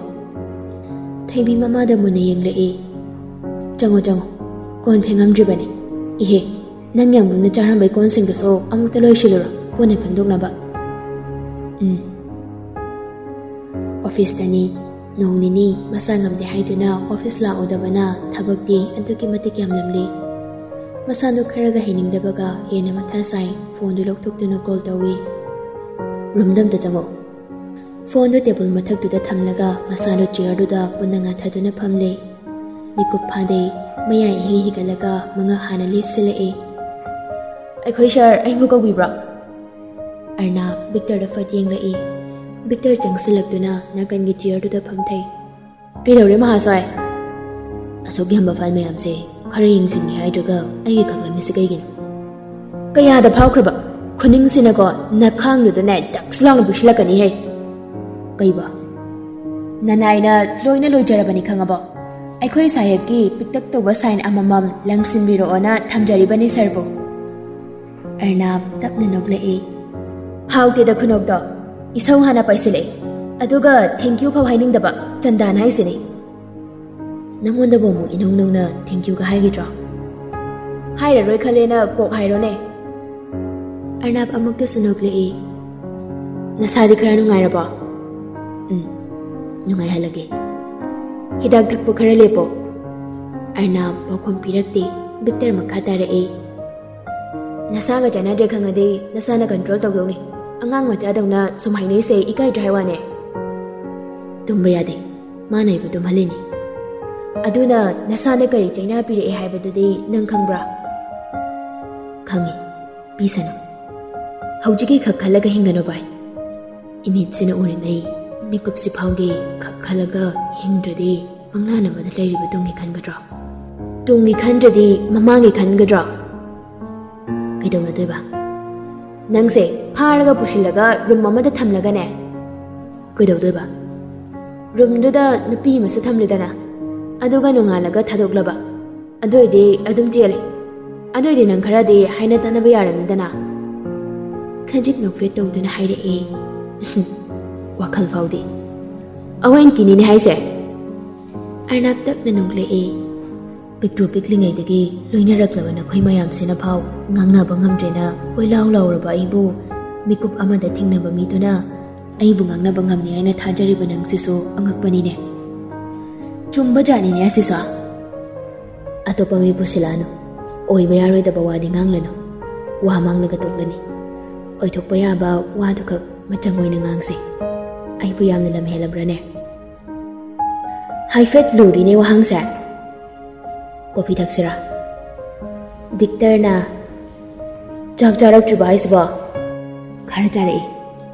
ꯊꯣꯏꯕꯤ ꯃꯃꯥꯗ ꯃꯨꯟꯅ ꯌꯦꯡꯂꯛꯏ꯫ "ꯆꯪꯉꯣ, ꯆꯪꯉꯣ꯫ ꯀꯣꯟ ꯐꯦꯡꯉꯝꯗ꯭ꯔꯤꯕꯅꯤ꯫ ꯏꯍꯦ, ꯅꯪ ꯌꯥꯝꯕꯨꯡꯅ ꯆꯥꯔꯝꯕꯩ ꯀꯣꯟꯁꯤꯡꯗꯨꯁꯨ ꯑꯃꯨꯛꯇ ꯂꯣꯏꯁꯤꯜꯂꯨꯔꯣ, ꯄꯨꯟꯅ ꯐꯦꯡꯗꯣꯛꯅꯕ꯫" ꯎꯝ꯫ ꯑꯣꯐꯤꯁꯇꯅꯤ꯫ ꯅꯣꯡ ꯅꯤꯅꯤ ꯃꯁꯥ ꯉꯝꯗꯦ ꯍꯥꯏꯗꯨꯅ ꯑꯣꯐꯤꯁ ꯂꯥꯛꯎꯗꯕꯅ ꯊꯕꯛꯇꯤ ꯑꯗꯨꯛꯀꯤ ꯃꯇꯤꯛ ꯌꯥꯝꯂꯝꯂꯤ꯫ ꯃꯁꯥꯗꯨ ꯈꯔꯒ ꯍꯩꯅꯤꯡꯗꯕꯒ ꯍꯦꯟꯅ ꯃꯊꯥ ꯁꯥꯏ꯫ ꯐꯣꯟꯗꯨ ꯂꯧꯊꯣꯛꯇꯨꯅ ꯀꯣꯜ ꯇꯧꯏ꯫ "ꯔꯨꯝꯗ ꯑꯝꯇ ꯆꯪꯉꯛꯎ꯫" ꯐꯣꯟꯗꯨ ꯇꯦꯕꯜ ꯃꯊꯛꯇꯨꯗ ꯊꯝꯂꯒ ꯃꯁꯥꯗꯨ ꯆꯤꯌꯔꯗꯨꯗ ꯄꯨꯟꯅ ꯉꯥꯊꯗꯨꯅ ꯐꯝꯂꯦ꯫ ꯃꯤꯀꯨꯞ ꯐꯥꯗꯦ꯫ ꯃꯌꯥꯏ ꯏꯍꯤ ꯍꯤꯒꯠꯂꯒ ꯃꯉꯛ ꯍꯥꯟꯅ ꯂꯤꯠꯁꯤꯜꯂꯛꯏ꯫ "ꯑꯩꯈꯣꯏ ꯁꯥꯔ, ꯑꯩꯕꯨ ꯀꯧꯕꯤꯕ꯭ꯔꯣ?" ꯑꯔꯅꯥꯕ ꯕꯤꯛꯇꯔꯗ ꯐꯠ ꯌꯦꯡꯂꯛꯏ꯫ ꯕꯤꯛꯇꯔ ꯆꯪꯁꯤꯜꯂꯛꯇꯨꯅ ꯅꯥꯀꯟꯒꯤ ꯆꯤꯌꯔꯗꯨꯗ ꯐꯝꯊꯩ꯫ "ꯀꯩꯗꯧꯔꯦ ꯃꯍꯥꯁꯣꯏ? ꯑꯁꯨꯛ ꯌꯥꯝꯕ ꯐꯥꯏꯜ ꯃꯌꯥꯝꯁꯦ ꯈꯔ ꯌꯦꯡꯁꯤꯟꯒꯦ ꯍꯥꯏꯗ꯭ꯔꯒ ꯑꯩꯒꯤ ꯈꯛꯂꯝꯃꯤꯁꯦ ꯀꯩꯒꯤꯅꯣ?" "ꯀꯌꯥꯗ ꯐꯥꯎꯈ꯭ꯔꯕ? ꯈꯨꯅꯤꯡꯁꯤꯅꯀꯣ ꯅꯈꯥꯡꯗꯨꯗꯅꯦ ꯗꯛꯁ ꯂꯥꯎꯅ ꯄꯤꯛꯁꯤꯜꯂꯛꯀꯅꯤꯍꯦ꯫" "ꯀꯩꯕ?" "ꯅꯅꯥꯏꯅ ꯂꯣꯏꯅ ꯂꯣꯏꯖꯔꯕꯅꯤ ꯈꯪꯉꯕꯣ? ꯑꯩꯈꯣꯏ ꯁꯥꯍꯦꯕꯀꯤ ꯄꯤꯛꯇꯛ ꯇꯧꯕ ꯁꯥꯏꯟ ꯑꯃꯃꯝ ꯂꯪꯁꯤꯟꯕꯤꯔꯛꯑꯣꯅ ꯊꯝꯖꯔꯤꯕꯅꯤ ꯁꯥꯔꯕꯨ꯫" ꯑꯔꯅꯥꯕ ꯇꯞꯅ ꯅꯣꯛꯂꯛꯏ꯫ ꯍꯥꯎꯇꯦꯗ ꯈꯨꯅꯣꯛꯇꯣ꯫ ꯏꯁꯧ ꯍꯥꯟꯅ ꯄꯥꯏꯁꯤꯜꯂꯛꯏ꯫ ꯑꯗꯨꯒ thank you ꯐꯥꯎ ꯍꯥꯏꯅꯤꯡꯗꯕ, ꯆꯟꯗꯥꯟ ꯍꯥꯏꯁꯤꯅꯤ꯫ "ꯅꯪꯉꯣꯟꯗꯕꯨ ꯑꯃꯨꯛ ꯏꯅꯧ ꯅꯧꯅ thank youꯒ ꯍꯥꯏꯈꯤꯗ꯭ꯔꯣ?" "ꯍꯥꯏꯔꯔꯣꯏ ꯈꯜꯂꯦꯅ ꯀꯣꯛ ꯍꯥꯏꯔꯣꯅꯦ꯫" ꯑꯔꯅꯥꯕ ꯑꯃꯨꯛꯇꯁꯨ ꯅꯣꯛꯂꯛꯏ꯫ "ꯅꯁꯥꯗꯤ ꯈꯔ ꯅꯨꯡꯉꯥꯏꯔꯕꯣ?" "ꯎꯝ, ꯅꯨꯡꯉꯥꯏꯍꯜꯂꯒꯦ꯫ ꯍꯤꯗꯥꯛ ꯊꯛꯄ ꯈꯔ ꯂꯦꯞꯄꯣ꯫" ꯑꯔꯅꯥꯕ ꯄꯥꯎꯈꯨꯝ ꯄꯤꯔꯛꯇꯦ꯫ ꯕꯤꯛꯇꯔ ꯃꯈꯥ ꯇꯥꯔꯛꯏ꯫ "ꯅꯁꯥꯒ ꯆꯥꯟꯅꯗ꯭ꯔꯦ ꯈꯪꯉꯗꯤ ꯅꯁꯥꯅ control ꯇꯧꯗꯧꯅꯤ꯫ ꯑꯉꯥꯡ ꯃꯆꯥꯗꯧꯅ ꯁꯨꯝ ꯍꯥꯏꯅꯩꯁꯦ ꯏꯀꯥꯏꯗ꯭ꯔꯥ ꯍꯥꯏ ꯋꯥꯅꯦ?" "ꯇꯨꯝꯕ ꯌꯥꯗꯦ꯫ ꯃꯥꯅ ꯑꯩꯕꯨ ꯇꯨꯝꯍꯜꯂꯤꯅꯤ꯫ ꯑꯗꯨꯅ ꯅꯁꯥꯗ ꯀꯔꯤ ꯆꯩꯅꯥ ꯄꯤꯔꯛꯑꯦ ꯍꯥꯏꯕꯗꯨꯗꯤ ꯅꯪ ꯈꯪꯕ꯭ꯔꯥ? ꯈꯪꯉꯤ꯫ ꯄꯤꯁꯅꯨ꯫ ꯍꯧꯖꯤꯛꯀꯤ ꯈꯛ ꯈꯜꯂꯒ ꯍꯤꯡꯒꯅꯨ ꯚꯥꯏ꯫ ꯏꯃꯤꯠꯁꯤꯅ ꯎꯔꯤꯉꯩ ꯃꯤꯀꯨꯞꯁꯤ ꯐꯥꯎꯒꯤ ꯈꯛ ꯈꯜꯂꯒ ꯍꯤꯡꯗ꯭ꯔꯗꯤ ꯃꯪꯂꯥꯟ ꯑꯃꯗ ꯂꯩꯔꯤꯕ ꯇꯨꯡꯒꯤ ꯈꯟꯒꯗ꯭ꯔꯣ? ꯇꯨꯡꯒꯤ ꯈꯟꯗ꯭ꯔꯗꯤ ꯃꯃꯥꯡꯒꯤ ꯈꯟꯒꯗ꯭ꯔꯣ? ꯀꯩꯗꯧꯅꯗꯣꯏꯕ? ꯅꯪꯁꯦ ꯐꯥꯔꯒ ꯄꯨꯁꯤꯜꯂꯒ ꯔꯨꯝ ꯑꯃꯗ ꯊꯝꯂꯒꯅꯦ, ꯀꯩꯗꯧꯗꯣꯏꯕ? ꯔꯨꯝꯗꯨꯗ ꯅꯨꯄꯤ ꯑꯃꯁꯨ ꯊꯝꯂꯦꯗꯅ, ꯑꯗꯨꯒ ꯅꯣꯡꯉꯥꯜꯂꯒ ꯊꯥꯗꯣꯛꯂꯕ, ꯑꯗꯨ ꯑꯣꯏꯗꯤ ꯑꯗꯨꯝ ꯆꯦꯜꯂꯦ꯫ ꯑꯗꯨ ꯑꯣꯏꯗꯤ ꯅꯪ ꯈꯔꯗꯤ ꯍꯥꯏꯅ ꯇꯥꯅꯕ ꯌꯥꯔꯅꯤꯗꯅ꯫ ꯈꯖꯤꯛ ꯅꯣꯛꯐꯦꯠ ꯇꯧꯗꯨꯅ ꯍꯥꯏꯔꯛꯑꯦ꯫ ꯋꯥꯈꯜ ꯐꯥꯎꯗꯤ꯫ ꯑꯋꯦꯟꯀꯤꯅꯤꯅꯦ ꯍꯥꯏꯁꯦ? ꯑꯔꯅꯥꯞ ꯇꯛꯅ ꯅꯣꯛꯂꯛꯑꯦ꯫ ꯄꯤꯛꯇ꯭ꯔꯨ ꯄꯤꯛꯂꯤꯉꯩꯗꯒꯤ ꯂꯣꯏꯅꯔꯛꯂꯕ ꯅꯈꯣꯏ ꯃꯌꯥꯝꯁꯤꯅ ꯐꯥꯎ ꯉꯥꯡꯅꯕ ꯉꯝꯗ꯭ꯔꯦꯅ ꯀꯣꯏꯂꯥꯎ ꯂꯥꯎꯔꯕ ꯑꯩꯕꯨ ꯃꯤꯀꯨꯞ ꯑꯃꯗ ꯊꯦꯡꯅꯕ ꯃꯤꯗꯨꯅ ꯑꯩꯕꯨ ꯉꯥꯡꯅꯕ ꯉꯝꯅꯤ ꯍꯥꯏꯅ ꯊꯥꯖꯔꯤꯕ ꯅꯪꯁꯤꯁꯨ ꯑꯉꯛꯄꯅꯤꯅꯦ꯫ ꯆꯨꯝꯕ ꯖꯥꯠꯅꯤꯅꯦ ꯑꯁꯤꯁꯨ꯫ ꯑꯇꯣꯞꯄ ꯃꯤ ꯄꯨꯁꯤꯜꯂꯛꯑꯅꯨ꯫ ꯑꯣꯏꯕ ꯌꯥꯔꯣꯏꯗꯕ ꯋꯥꯗꯤ ꯉꯥꯡꯂꯅꯨ꯫ ꯋꯥ ꯃꯥꯡꯂꯒ ꯇꯣꯛꯂꯅꯤ꯫ ꯑꯣꯏꯊꯣꯛꯄ ꯌꯥꯕ ꯋꯥꯗꯨꯈꯛ ꯃꯆꯪ ꯑꯣꯏꯅ ꯉꯥꯡꯁꯤ꯫ ꯑꯩꯕꯨ ꯌꯥꯝꯅ ꯂꯝ ꯍꯦꯜꯂꯕ꯭ꯔꯥꯅꯦ? ꯍꯥꯏꯐꯦꯠ ꯂꯨꯔꯤꯅꯦ ꯋꯥꯍꯪꯁꯦ꯫ ꯀꯣꯐꯤ ꯊꯛꯁꯤꯔꯥ? ꯕꯤꯛꯇꯔꯅ, ꯆꯥꯛ ꯆꯥꯔꯛꯇ꯭ꯔꯤꯕ ꯍꯥꯏꯁꯤꯕꯣ? ꯈꯔ ꯆꯥꯔꯛꯏ꯫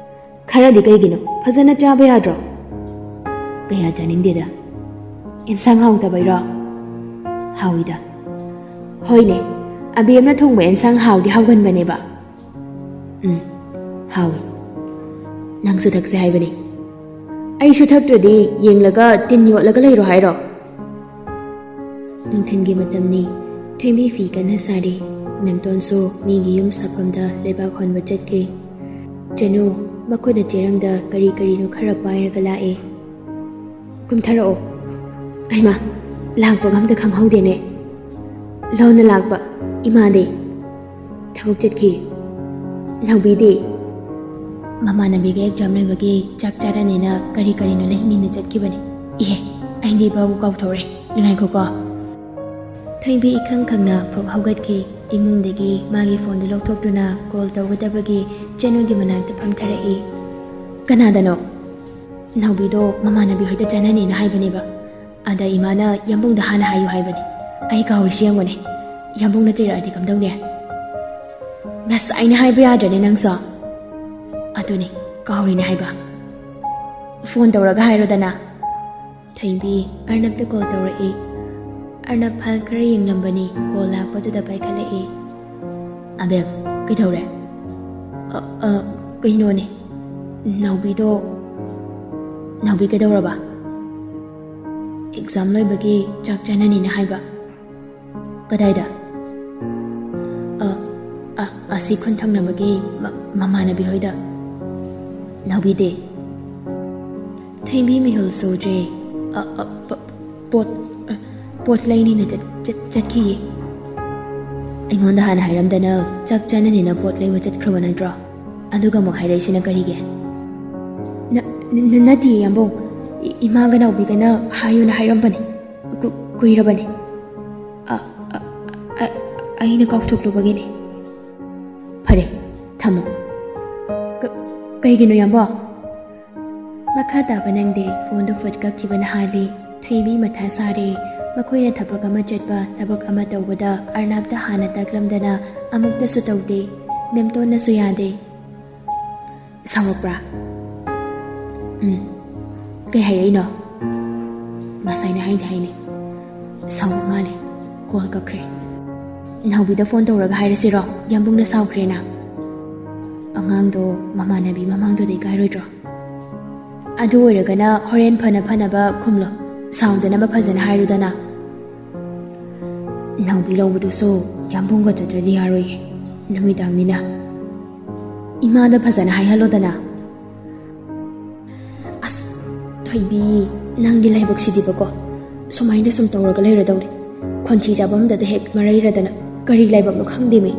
ꯈꯔꯗꯤ ꯀꯩꯒꯤꯅꯣ? ꯐꯖꯅ ꯆꯥꯕ ꯌꯥꯗ꯭ꯔꯣ? ꯀꯌꯥ ꯆꯥꯅꯤꯡꯗꯦꯗ꯫ ꯏꯟꯁꯥꯡ ꯍꯥꯎꯇꯕꯩꯔꯣ? ꯍꯥꯎꯏꯗ꯫ ꯍꯣꯏꯅꯦ, ꯑꯕꯦꯝꯅ ꯊꯣꯡꯕ ꯏꯟꯁꯥꯡ ꯍꯥꯎꯗꯤ ꯍꯥꯎꯒꯟꯕꯅꯦꯕ꯫ ꯎꯝ, ꯍꯥꯎꯏ꯫ ꯅꯪꯁꯨ ꯊꯛꯁꯦ ꯍꯥꯏꯕꯅꯤ꯫ ꯑꯩꯁꯨ ꯊꯛꯇ꯭ꯔꯗꯤ ꯌꯦꯡꯂꯒ ꯇꯤꯟ ꯌꯣꯠꯂꯒ ꯂꯩꯔꯣ ꯍꯥꯏꯔꯣ? ꯅꯨꯡꯊꯤꯜꯒꯤ ꯃꯇꯝꯅꯤ꯫ ꯊꯣꯏꯕꯤ ꯐꯤ ꯀꯟꯅ ꯁꯥꯔꯤ꯫ ꯃꯦꯝꯇꯣꯟꯁꯨ ꯃꯤꯒꯤ ꯌꯨꯝ ꯁꯥꯐꯝꯗ ꯂꯩꯕꯥꯛ ꯍꯣꯟꯕ ꯆꯠꯈꯤ꯫ ꯆꯅꯨ ꯃꯈꯨꯠꯅ ꯆꯦꯔꯪꯗ ꯀꯔꯤ ꯀꯔꯤꯅꯣ ꯈꯔ ꯄꯥꯏꯔꯒ ꯂꯥꯛꯑꯦ꯫ ꯀꯨꯝꯊꯔꯛꯑꯣ꯫ ꯑꯩꯃ, ꯂꯥꯛꯄꯒ ꯑꯝꯇ ꯈꯪꯍꯧꯗꯦꯅꯦ꯫ ꯂꯣꯟꯅ ꯂꯥꯛꯄ ꯏꯃꯥꯗꯤ? ꯊꯕꯛ ꯆꯠꯈꯤ꯫ ꯅꯥꯎꯕꯤꯗꯤ? ꯃꯃꯥꯟꯅꯕꯤꯒ ꯑꯦꯛꯖꯥꯝ ꯂꯩꯕꯒꯤ ꯆꯥꯛ ꯆꯥꯔꯅꯤꯅ ꯀꯔꯤ ꯀꯔꯤꯅꯣ ꯂꯩꯅꯤꯅ ꯆꯠꯈꯤꯕꯅꯦ꯫ ꯏꯍꯦ, ꯑꯩꯗꯤ ꯏꯄꯥꯕꯨ ꯀꯥꯎꯊꯣꯛꯔꯦ꯫ ꯉꯥꯏꯈꯣꯀꯣ꯫ ꯊꯣꯏꯕꯤ ꯏꯈꯪ ꯈꯪꯅ ꯐꯨꯛ ꯍꯧꯒꯠꯈꯤ꯫ ꯏꯃꯨꯡꯗꯒꯤ ꯃꯥꯒꯤ ꯐꯣꯟꯗꯨ ꯂꯧꯊꯣꯛꯇꯨꯅ ꯀꯣꯜ ꯇꯧꯒꯗꯕꯒꯤ ꯆꯅꯨꯒꯤ ꯃꯅꯥꯛꯇ ꯐꯝꯊꯔꯛꯏ꯫ ꯀꯅꯥꯗꯅꯣ? ꯅꯥꯎꯕꯤꯗꯣ ꯃꯃꯥꯟꯅꯕꯤ ꯍꯣꯏꯗ ꯆꯠꯅꯅꯤꯅ ꯍꯥꯏꯕꯅꯦꯕ꯫ ꯑꯗ ꯏꯃꯥꯅ ꯌꯥꯝꯕꯨꯡꯗ ꯍꯥꯟꯅ ꯍꯥꯏꯌꯨ ꯍꯥꯏꯕꯅꯤ꯫ ꯑꯩ ꯀꯥꯎꯔꯤꯁꯤ ꯌꯦꯡꯉꯨꯅꯦ꯫ ꯌꯥꯝꯕꯨꯡꯅ ꯆꯩꯔꯛꯑꯗꯤ ꯀꯝꯗꯧꯅꯤ? ꯉꯁꯥꯏꯅ ꯍꯥꯏꯕ ꯌꯥꯗ꯭ꯔꯅꯦ ꯅꯪꯁꯨ? ꯑꯗꯨꯅꯤ, ꯀꯥꯎꯔꯤꯅꯦ ꯍꯥꯏꯕ꯫ ꯐꯣꯟ ꯇꯧꯔꯒ ꯍꯥꯏꯔꯣꯗꯅ꯫ ꯊꯣꯏꯕꯤ, ꯑꯔꯅꯕꯇ ꯀꯣꯜ ꯇꯧꯔꯛꯏ꯫ ꯑꯔꯅꯕ ꯐꯥꯏꯜ ꯈꯔ ꯌꯦꯡꯂꯝꯕꯅꯤ, ꯀꯣꯜ ꯂꯥꯛꯄꯗꯨꯗ ꯄꯥꯏꯈꯠꯂꯛꯏ꯫ ꯑꯕꯦꯝ, ꯀꯩꯗꯧꯔꯦ? ꯑ, ꯑ, ꯀꯩꯅꯣꯅꯦ, ꯅꯥꯎꯕꯤꯗꯣ, ꯅꯥꯎꯕꯤ ꯀꯩꯗꯧꯔꯕ? ꯑꯦꯛꯖꯥꯝ ꯂꯣꯏꯕꯒꯤ ꯆꯥꯛ ꯆꯥꯅꯅꯤꯅ ꯍꯥꯏꯕ꯫ ꯀꯗꯥꯏꯗ? ꯑ, ꯑ, ꯑꯁꯤ ꯈꯨꯟ ꯊꯪꯅꯕꯒꯤ ꯃ-, ꯃꯃꯥꯟꯅꯕꯤ ꯍꯣꯏꯗ꯫ ꯅꯥꯎꯕꯤꯗꯤ? ꯊꯣꯏꯕꯤ ꯃꯤꯍꯨꯜ ꯁꯨꯗ꯭ꯔꯦ꯫ ꯑ, ꯑ, ꯄ-, ꯄꯣꯠ, ꯑ, ꯄꯣꯠ ꯂꯩꯅꯤꯅ ꯆꯠ-, ꯆꯠ-, ꯆꯠꯈꯤꯌꯦ꯫ ꯑꯩꯉꯣꯟꯗ ꯍꯥꯟꯅ ꯍꯥꯏꯔꯝꯗꯅ ꯆꯥꯛ ꯆꯥꯅꯅꯤꯅ ꯄꯣꯠ ꯂꯩꯕ ꯆꯠꯈ꯭ꯔꯕ ꯅꯠꯇ꯭ꯔꯣ? ꯑꯗꯨꯒ ꯑꯃꯨꯛ ꯍꯥꯏꯔꯛꯏꯁꯤꯅ ꯀꯔꯤꯒꯤ? ꯅ-, ꯅ-, ꯅꯠꯇꯤꯌꯦ, ꯌꯥꯝꯕꯨꯡ꯫ ꯏ-, ꯏꯃꯥꯒ ꯅꯥꯎꯕꯤꯒꯅ ꯍꯥꯏꯌꯨꯅ ꯍꯥꯏꯔꯝꯕꯅꯤ꯫ ꯀꯨ-, ꯀꯨꯏꯔꯕꯅꯤ꯫ ꯑ, ꯑ, ꯑ, ꯑꯩꯅ ꯀꯥꯎꯊꯣꯛꯂꯨꯕꯒꯤꯅꯤ꯫ ꯐꯔꯦ, ꯊꯝꯃꯣ꯫ ꯀ-, ꯀꯩꯒꯤꯅꯣ, ꯌꯥꯝꯕꯨꯡ? ꯃꯈꯥ ꯇꯥꯕ ꯅꯪꯗꯦ꯫ ꯐꯣꯟꯗꯨ ꯐꯨꯠ ꯀꯛꯈꯤꯕꯅ ꯍꯥꯜꯂꯤ꯫ ꯊꯣꯏꯕꯤ ꯃꯊꯥ ꯁꯥꯔꯦ꯫ ꯃꯈꯣꯏꯅ ꯊꯕꯛ ꯑꯃ ꯆꯠꯄ, ꯊꯕꯛ ꯑꯃ ꯇꯧꯕꯗ ꯑꯔꯅꯕꯇ ꯍꯥꯟꯅ ꯇꯥꯛꯂꯝꯗꯅ ꯑꯃꯨꯛꯇꯁꯨ ꯇꯧꯗꯦ꯫ ꯃꯦꯝꯇꯣꯟꯅꯁꯨ ꯌꯥꯗꯦ꯫ ꯁꯥꯎꯔꯛꯄ꯭ꯔꯥ? ꯎꯝ꯫ ꯀꯩ ꯍꯥꯏꯔꯛꯏꯅꯣ? ꯉꯁꯥꯏꯅ ꯍꯥꯏꯗꯤ ꯍꯥꯏꯅꯤ꯫ ꯁꯥꯎꯕ ꯃꯥꯜꯂꯦ꯫ ꯀꯣꯜ ꯀꯛꯈ꯭ꯔꯦ꯫ ꯅꯥꯎꯕꯤꯗ ꯐꯣꯟ ꯇꯧꯔꯒ ꯍꯥꯏꯔꯁꯤꯔꯣ, ꯌꯥꯝꯕꯨꯡꯅ ꯁꯥꯎꯈ꯭ꯔꯦꯅ? ꯑꯉꯥꯡꯗꯣ ꯃꯃꯥꯟꯅꯕꯤ ꯃꯃꯥꯡꯗꯨꯗ ꯏꯀꯥꯏꯔꯣꯏꯗ꯭ꯔꯣ? ꯑꯗꯨ ꯑꯣꯏꯔꯒꯅ ꯍꯣꯔꯦꯟ ꯐꯅ ꯐꯅꯕ ꯈꯨꯝꯂꯣ, ꯁꯥꯎꯗꯅꯕ ꯐꯖꯅ ꯍꯥꯏꯔꯨꯗꯅ꯫ ꯅꯥꯎꯕꯤ ꯂꯧꯕꯗꯨꯁꯨ ꯌꯥꯝꯕꯨꯡꯒ ꯆꯠꯇ꯭ꯔꯗꯤ ꯌꯥꯔꯣꯏꯌꯦ, ꯅꯨꯃꯤꯗꯥꯡꯅꯤꯅ꯫ ꯏꯃꯥꯗ ꯐꯖꯅ ꯍꯥꯏꯍꯜꯂꯣꯗꯅ꯫ ꯑꯁ, ꯊꯣꯏꯕꯤ, ꯅꯪꯒꯤ ꯂꯥꯏꯕꯛꯁꯤꯗꯤꯕꯀꯣ, ꯁꯨꯃꯥꯏꯅ ꯁꯨꯝ ꯇꯧꯔꯒ ꯂꯩꯔꯗꯧꯔꯤ꯫ ꯈꯣꯟꯊꯤ ꯆꯥꯐꯝꯗꯗ ꯍꯦꯛ ꯃꯔꯩꯔꯗꯅ, ꯀꯔꯤ ꯂꯥꯏꯕꯛꯅꯣ ꯈꯪꯗꯦꯃꯤ꯫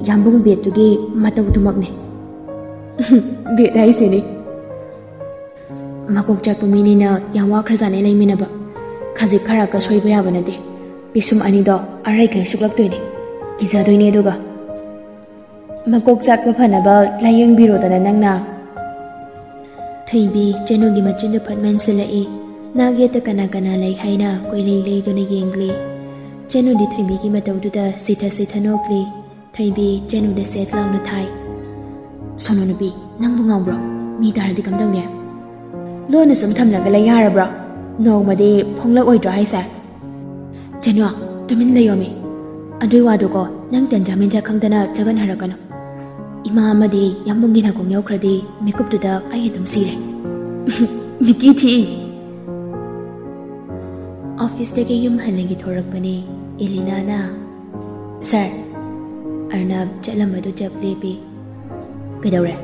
ꯌꯥꯝꯕꯨꯡ ꯕꯦꯠꯇꯨꯒꯤ ꯃꯇꯧꯗꯨꯃꯛꯅꯦ꯫ ꯕꯦꯠ ꯍꯥꯏꯁꯤꯅꯤ꯫ ꯃꯀꯣꯛ ꯆꯥꯛꯄ ꯃꯤꯅꯤꯅ ꯌꯥꯝ ꯋꯥꯈ꯭ꯔꯖꯥꯠꯅꯦ ꯂꯩꯃꯤꯟꯅꯕ꯫ ꯈꯖꯤꯛ ꯈꯔꯥꯛꯀ ꯁꯣꯏꯕ ꯌꯥꯕ ꯅꯠꯇꯦ꯫ ꯄꯤꯁꯨꯝ ꯑꯅꯤꯗꯣ ꯑꯔꯩꯈꯩ ꯁꯨꯛꯂꯛꯇꯣꯏꯅꯦ꯫ ꯀꯤꯖꯗꯣꯏꯅꯦ ꯑꯗꯨꯒ꯫ ꯃꯀꯣꯛ ꯆꯥꯛꯄ ꯐꯅꯕ ꯂꯥꯏꯌꯦꯡꯕꯤꯔꯣꯗꯅ ꯅꯪꯅ꯫ ꯊꯣꯏꯕꯤ ꯆꯅꯨꯒꯤ ꯃꯆꯤꯟꯗꯨ ꯐꯠ ꯃꯦꯟꯁꯤꯜꯂꯛꯏ꯫ ꯅꯥꯛ ꯌꯦꯠꯇ ꯀꯅꯥ ꯀꯅꯥ ꯂꯩ ꯍꯥꯏꯅ ꯀꯣꯏꯂꯩ ꯂꯩꯗꯨꯅ ꯌꯦꯡꯂꯤ꯫ ꯆꯅꯨꯗꯤ ꯊꯣꯏꯕꯤꯒꯤ ꯃꯇꯧꯗꯨꯗ ꯁꯤꯊ ꯁꯤꯊ ꯅꯣꯛꯂꯤ꯫ ꯊꯣꯏꯕꯤ ꯆꯅꯨꯗ ꯁꯦꯠ ꯂꯥꯎꯅ ꯊꯥꯏ꯫ "ꯁꯣꯅꯣ ꯅꯨꯄꯤ, ꯅꯪꯕꯨ ꯉꯥꯎꯕ꯭ꯔꯣ? ꯃꯤ ꯇꯥꯔꯗꯤ ꯀꯝꯗꯧꯅꯤ? ꯂꯣꯟꯅ ꯁꯨꯝ ꯊꯝꯂꯒ ꯂꯩ ꯌꯥꯔꯕ꯭ꯔꯣ? ꯅꯣꯡꯃꯗꯤ ꯐꯣꯡꯂꯛꯑꯣꯏꯗ꯭ꯔꯣ ꯍꯥꯏꯁꯦ?" "ꯆꯅꯨ, ꯇꯨꯃꯤꯟ ꯂꯩꯌꯣꯃꯤ꯫ ꯑꯗꯨꯏ ꯋꯥꯗꯨꯀꯣ, ꯅꯪ ꯇꯟꯖꯥ ꯃꯦꯟꯖꯥ ꯈꯪꯗꯅ ꯆꯒꯟ ꯍꯥꯏꯔꯛꯀꯅꯨ꯫ ꯏꯃꯥ ꯑꯃꯗꯤ ꯌꯥꯝꯕꯨꯡꯒꯤ ꯅꯥꯀꯣꯡ ꯌꯧꯈ꯭ꯔꯗꯤ ꯃꯤꯀꯨꯞꯇꯨꯗ ꯑꯩ ꯑꯗꯨꯝ ꯁꯤꯔꯦ꯫" ꯃꯤꯀꯤ ꯊꯤ꯫ ꯑꯣꯐꯤꯁꯇꯒꯤ ꯌꯨꯝ ꯍꯜꯂꯒ ꯊꯣꯔꯛꯄꯅꯦ ꯑꯦꯂꯤꯅꯥꯅ꯫ "ꯁꯥꯔ꯫" ꯑꯔꯅꯕ ꯆꯠꯂꯝꯕꯗꯨ ꯆꯞ ꯂꯦꯞꯄꯤ꯫ "ꯀꯩꯗꯧꯔꯦ?"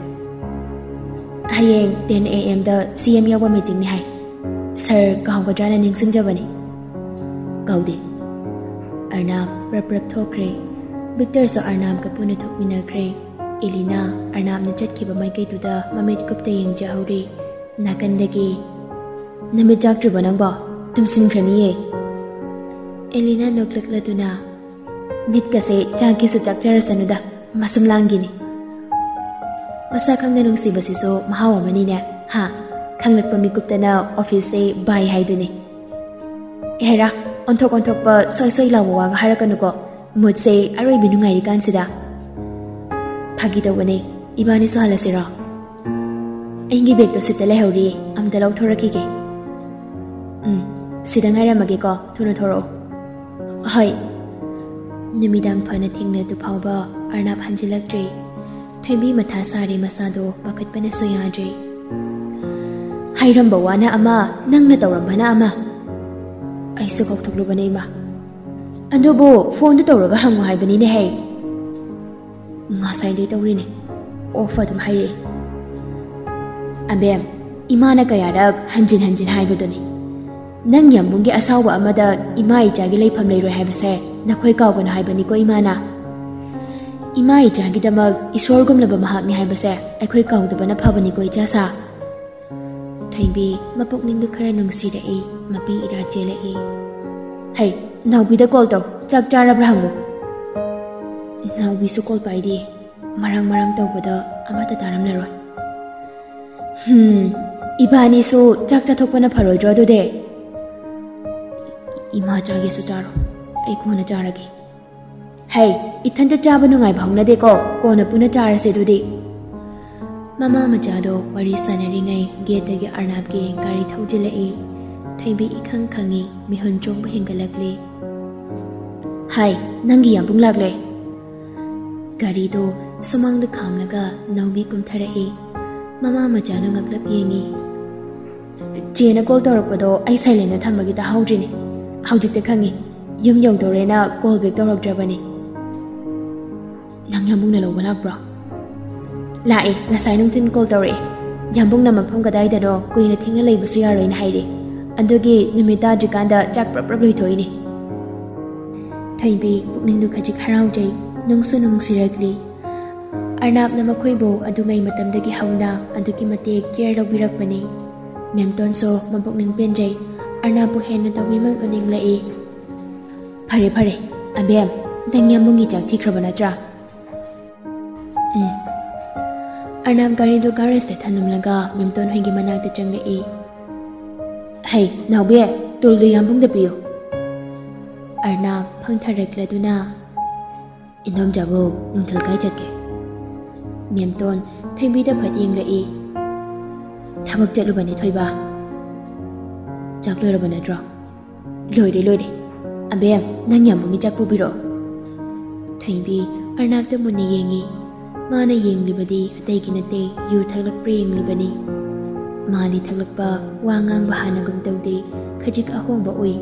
"ꯍꯌꯦꯡ ten A M the C M ꯌꯥꯎꯕ ꯃꯤꯇꯤꯡꯅꯤ ꯍꯥꯏ꯫ ꯁꯥꯔ ꯀꯥꯎꯒꯗ꯭ꯔꯥꯅ ꯅꯤꯡꯁꯤꯡꯖꯕꯅꯤ꯫" "ꯀꯥꯎꯗꯦ꯫" ꯑꯔꯅꯕ ꯄ꯭ꯔꯞ ꯄ꯭ꯔꯞ ꯊꯣꯛꯈ꯭ꯔꯦ꯫ ꯚꯤꯛꯇꯔꯁꯨ ꯑꯔꯅꯕꯀ ꯄꯨꯟꯅ ꯊꯣꯛꯃꯤꯟꯅꯈ꯭ꯔꯦ꯫ ꯑꯦꯂꯤꯅꯥ ꯑꯔꯅꯕꯅ ꯆꯠꯈꯤꯕ ꯃꯥꯏꯀꯩꯗꯨꯗ ꯃꯃꯤꯠ ꯀꯨꯞꯇ ꯌꯦꯡꯖꯍꯧꯔꯤ꯫ ꯅꯥꯀꯟꯗꯒꯤ, "ꯅꯃꯤꯠ ꯆꯥꯛꯇ꯭ꯔꯤꯕꯣ ꯅꯪꯕꯣ? ꯇꯨꯝꯁꯤꯟꯈ꯭ꯔꯅꯤꯌꯦ꯫" ꯑꯦꯂꯤꯅꯥ ꯅꯣꯛꯂꯛꯂꯗꯨꯅ, "ꯃꯤꯠꯀꯁꯦ ꯆꯥꯛꯀꯦꯁꯨ ꯆꯥꯛꯆꯔꯁꯅꯨꯗ, ꯃꯁꯨꯝ ꯂꯥꯡꯒꯤꯅꯤ꯫" ꯃꯁꯥ ꯈꯪꯅ ꯅꯨꯡꯁꯤꯕꯁꯤꯁꯨ ꯃꯍꯥꯎ ꯑꯃꯅꯤꯅꯦ꯫ ꯍꯥ, ꯈꯪꯂꯛꯄ ꯃꯤꯀꯨꯞꯇꯅ ꯑꯣꯐꯤꯁꯁꯦ ꯕꯥꯏ ꯍꯥꯏꯗꯨꯅꯤ꯫ ꯑꯦꯍꯦꯔꯥ, ꯑꯣꯟꯊꯣꯛ ꯑꯣꯟꯊꯣꯛꯄ ꯁꯣꯏ ꯁꯣꯏ ꯂꯥꯎꯕ ꯋꯥꯒ ꯍꯥꯏꯔꯛꯀꯅꯨꯀꯣ꯫ ꯃꯨꯠꯁꯦ ꯑꯔꯣꯏꯕꯤ ꯅꯨꯡꯉꯥꯏꯔꯤꯀꯥꯟꯁꯤꯗ꯫ ꯐꯥꯒꯤ ꯇꯧꯕꯅꯦ, ꯏꯕꯥꯅꯤꯁꯨ ꯍꯜꯂꯁꯤꯔꯣ? ꯑꯩꯒꯤ ꯕꯦꯒꯇꯣ ꯁꯤꯗ ꯂꯩꯍꯧꯔꯤꯌꯦ, ꯑꯝꯇ ꯂꯧꯊꯣꯔꯛꯈꯤꯒꯦ꯫ ꯎꯝ, ꯁꯤꯗ ꯉꯥꯏꯔꯝꯃꯒꯦꯀꯣ, ꯊꯨꯅ ꯊꯣꯔꯛꯑꯣ꯫ ꯍꯣꯏ꯫ ꯅꯨꯃꯤꯗꯥꯡ ꯐꯅ ꯊꯦꯡꯅꯗꯨ ꯐꯥꯎꯕ ꯑꯔꯅꯕ ꯍꯟꯖꯤꯜꯂꯛꯇ꯭ꯔꯦ꯫ ꯊꯣꯏꯕꯤ ꯃꯊꯥ ꯁꯥꯔꯦ, ꯃꯁꯥꯗꯣ ꯄꯥꯈꯠꯄꯅꯁꯨ ꯌꯥꯗ꯭ꯔꯦ꯫ ꯍꯥꯏꯔꯝꯕ ꯋꯥꯅ ꯑꯃ, ꯅꯪꯅ ꯇꯧꯔꯝꯕꯅ ꯑꯃ꯫ ꯑꯩꯁꯨ ꯀꯥꯎꯊꯣꯛꯂꯨꯕꯅꯦ ꯏꯃꯥ꯫ ꯑꯗꯨꯕꯨ ꯐꯣꯟꯗꯨ ꯇꯧꯔꯒ ꯍꯪꯉꯨ ꯍꯥꯏꯕꯅꯤꯅꯦ ꯍꯦ꯫ ꯉꯁꯥꯏꯗꯩ ꯇꯧꯔꯤꯅꯦ, ꯑꯣꯐ ꯑꯗꯨꯝ ꯍꯥꯏꯔꯛꯑꯦ꯫ ꯑꯕꯦꯝ, ꯏꯃꯥꯅ ꯀꯌꯥꯔꯛ ꯍꯟꯖꯤꯟ ꯍꯟꯖꯤꯟ ꯍꯥꯏꯕꯗꯨꯅꯤ꯫ ꯅꯪ ꯌꯥꯝꯕꯨꯡꯒꯤ ꯑꯁꯥꯎꯕ ꯑꯃꯗ ꯏꯃꯥ ꯏꯆꯥꯒꯤ ꯂꯩꯐꯝ ꯂꯩꯔꯣꯏ ꯍꯥꯏꯕꯁꯦ ꯅꯈꯣꯏ ꯀꯥꯎꯒꯅꯨ ꯍꯥꯏꯕꯅꯤꯀꯣ ꯏꯃꯥꯅ꯫ ꯏꯃꯥ ꯏꯆꯥꯒꯤꯗꯃꯛ ꯏꯁꯣꯔꯒꯨꯝꯂꯕ ꯃꯍꯥꯛꯅꯤ ꯍꯥꯏꯕꯁꯦ ꯑꯩꯈꯣꯏ ꯀꯥꯎꯗꯕꯅ ꯐꯕꯅꯤꯀꯣ ꯏꯆꯥꯁꯥ꯫ ꯊꯣꯏꯕꯤ ꯃꯄꯨꯛꯅꯤꯡꯗꯨ ꯈꯔ ꯅꯨꯡꯁꯤꯔꯛꯏ, ꯃꯄꯤ ꯏꯔꯥ ꯆꯦꯜꯂꯛꯏ꯫ ꯍꯩ, ꯅꯥꯎꯕꯤꯗ ꯀꯣꯜ ꯇꯧ, ꯆꯥꯛ ꯆꯥꯔꯕ꯭ꯔꯥ ꯍꯪꯉꯨ꯫ ꯅꯥꯎꯕꯤꯁꯨ ꯀꯣꯜ ꯄꯥꯏꯗꯦ, ꯃꯔꯥꯡ ꯃꯔꯥꯡ ꯇꯧꯕꯗ ꯑꯃꯠꯇ ꯇꯥꯔꯝꯂꯔꯣꯏ꯫ ꯍꯝ, ꯏꯕꯥꯅꯤꯁꯨ ꯆꯥꯛ ꯆꯥꯊꯣꯛꯄꯅ ꯐꯔꯣꯏꯗ꯭ꯔꯣ ꯑꯗꯨꯗꯤ? ꯏ-, ꯏꯃꯥ ꯆꯥꯒꯦꯁꯨ ꯆꯥꯔꯣ, ꯑꯩ ꯀꯣꯟꯅ ꯆꯥꯔꯒꯦ꯫ ꯍꯩ, ꯏꯊꯟꯇ ꯆꯥꯕ ꯅꯨꯡꯉꯥꯏꯕ ꯍꯧꯅꯗꯦꯀꯣ, ꯀꯣꯟꯅ ꯄꯨꯟꯅ ꯆꯥꯔꯁꯦ ꯑꯗꯨꯗꯤ꯫ ꯃꯃꯥ ꯃꯆꯥꯗꯣ ꯋꯥꯔꯤ ꯁꯥꯟꯅꯔꯤꯉꯩ ꯒꯦꯠꯇꯒꯤ ꯑꯔꯅꯥꯞꯀꯤ ꯒꯥꯔꯤ ꯊꯧꯖꯤꯜꯂꯛꯏ꯫ ꯊꯣꯏꯕꯤ ꯏꯈꯪ ꯈꯪꯉꯤ, ꯃꯤꯍꯨꯟ ꯆꯣꯡꯕ ꯍꯦꯟꯒꯠꯂꯛꯂꯤ꯫ ꯍꯥꯏ, ꯅꯪꯒꯤ ꯌꯥꯝꯕꯨꯡ ꯂꯥꯛꯂꯦ꯫ ꯒꯥꯔꯤꯗꯣ ꯁꯨꯃꯥꯡꯗ ꯈꯥꯝꯂꯒ ꯅꯥꯎꯕꯤ ꯀꯨꯝꯊꯔꯛꯏ꯫ ꯃꯃꯥ ꯃꯆꯥꯗꯣ ꯉꯛꯂꯞ ꯌꯦꯡꯉꯤ꯫ ꯆꯦꯅ ꯀꯣꯜ ꯇꯧꯔꯛꯄꯗꯣ ꯑꯩ ꯁꯥꯏꯂꯦꯟꯗ ꯊꯝꯕꯒꯤ ꯇꯥꯍꯧꯗ꯭ꯔꯤꯅꯦ꯫ ꯍꯧꯖꯤꯛꯇ ꯈꯪꯉꯤ, ꯌꯨꯝ ꯌꯧꯗꯧꯔꯦꯅ ꯀꯣꯜ ꯕꯦꯛ ꯇꯧꯔꯛꯇ꯭ꯔꯕꯅꯤ꯫ ꯅꯪ ꯌꯥꯝꯕꯨꯡꯅ ꯂꯧꯕ ꯂꯥꯛꯄ꯭ꯔꯣ? ꯂꯥꯛꯑꯦ, ꯉꯁꯥꯏ ꯅꯨꯡꯊꯤꯜ ꯀꯣꯜ ꯇꯧꯔꯛꯑꯦ꯫ ꯌꯥꯝꯕꯨꯡꯅ ꯃꯐꯝ ꯀꯗꯥꯏꯗꯅꯣ ꯀꯨꯏꯅ ꯊꯦꯡꯅ ꯂꯩꯕꯁꯨ ꯌꯥꯔꯣꯏꯅ ꯍꯥꯏꯔꯦ꯫ ꯑꯗꯨꯒꯤ ꯅꯨꯃꯤꯠ ꯇꯥꯗ꯭ꯔꯤꯀꯥꯟꯗ ꯆꯥꯛ ꯄ꯭ꯔꯞ ꯄ꯭ꯔꯞ ꯂꯣꯏꯊꯣꯛꯏꯅꯦ꯫ ꯊꯣꯏꯕꯤ ꯄꯨꯛꯅꯤꯡꯗꯨ ꯈꯖꯤꯛ ꯍꯔꯥꯎꯖꯩ, ꯅꯨꯡꯁꯨ ꯅꯨꯡꯁꯤꯔꯛꯂꯤ꯫ ꯑꯔꯅꯥꯞꯅ ꯃꯈꯣꯏꯕꯨ ꯑꯗꯨꯉꯩ ꯃꯇꯝꯗꯒꯤ ꯍꯧꯅ ꯑꯗꯨꯛꯀꯤ ꯃꯇꯤꯛ ꯀꯦꯌꯔ ꯂꯧꯕꯤꯔꯛꯄꯅꯤ꯫ ꯃꯦꯝꯇꯣꯟꯁꯨ ꯃꯄꯨꯛꯅꯤꯡ ꯄꯦꯟꯖꯩ, ꯑꯔꯅꯥꯞꯄꯨ ꯍꯦꯟꯅ ꯇꯧꯕꯤꯃꯜ ꯎꯅꯤꯡꯂꯛꯏ꯫ ꯐꯔꯦ ꯐꯔꯦ, ꯑꯕꯦꯝ, ꯅꯪ ꯌꯥꯝꯕꯨꯡꯒꯤ ꯆꯥꯛ ꯊꯤꯈ꯭ꯔꯕ ꯅꯠꯇ꯭ꯔꯥ? ꯎꯝ꯫ ꯑꯔꯅꯥꯞ ꯒꯥꯔꯤꯗꯨ ꯒꯥꯔꯦꯖꯇ ꯊꯅꯝꯂꯒ ꯃꯦꯝꯇꯣꯟ ꯍꯣꯏꯒꯤ ꯃꯅꯥꯛꯇ ꯆꯪꯂꯛꯏ꯫ ꯍꯩ, ꯅꯥꯎꯕꯤ, ꯇꯨꯜꯗꯨ ꯌꯥꯝꯕꯨꯡꯗ ꯄꯤꯌꯨ꯫ ꯑꯔꯅꯥꯞ ꯐꯝꯊꯔꯛꯂꯗꯨꯅ, ꯏꯟꯗꯣꯝꯆꯥꯕꯨ ꯅꯨꯡꯊꯤꯜ ꯀꯥꯏ ꯆꯠꯀꯦ? ꯃꯦꯝꯇꯣꯟ ꯊꯣꯏꯕꯤꯗ ꯐꯠ ꯌꯦꯡꯂꯛꯏ꯫ ꯊꯕꯛ ꯆꯠꯂꯨꯕꯅꯤ ꯊꯣꯏꯕ꯫ ꯆꯥꯛ ꯂꯣꯏꯔꯕ ꯅꯠꯇ꯭ꯔꯣ? ꯂꯣꯏꯔꯦ, ꯂꯣꯏꯔꯦ꯫ ꯑꯕꯦꯝ, ꯅꯪ ꯌꯥꯝꯕꯨꯡꯒꯤ ꯆꯥꯛ ꯄꯨꯕꯤꯔꯛꯑꯣ꯫ ꯊꯣꯏꯕꯤ ꯑꯔꯅꯥꯞꯇ ꯃꯨꯟꯅ ꯌꯦꯡꯉꯤ꯫ ꯃꯥꯅ ꯌꯦꯡꯂꯤꯕꯗꯤ ꯑꯇꯩꯒꯤ ꯅꯠꯇꯦ, ꯌꯨ ꯊꯛꯂꯛꯄ꯭ꯔꯥ ꯌꯦꯡꯂꯤꯕꯅꯤ꯫ ꯃꯥꯗꯤ ꯊꯛꯂꯛꯄ, ꯋꯥ ꯉꯥꯡꯕ ꯍꯥꯟꯅꯒꯨꯝ ꯇꯧꯗꯦ, ꯈꯖꯤꯛ ꯑꯍꯣꯡꯕ ꯎꯏ꯫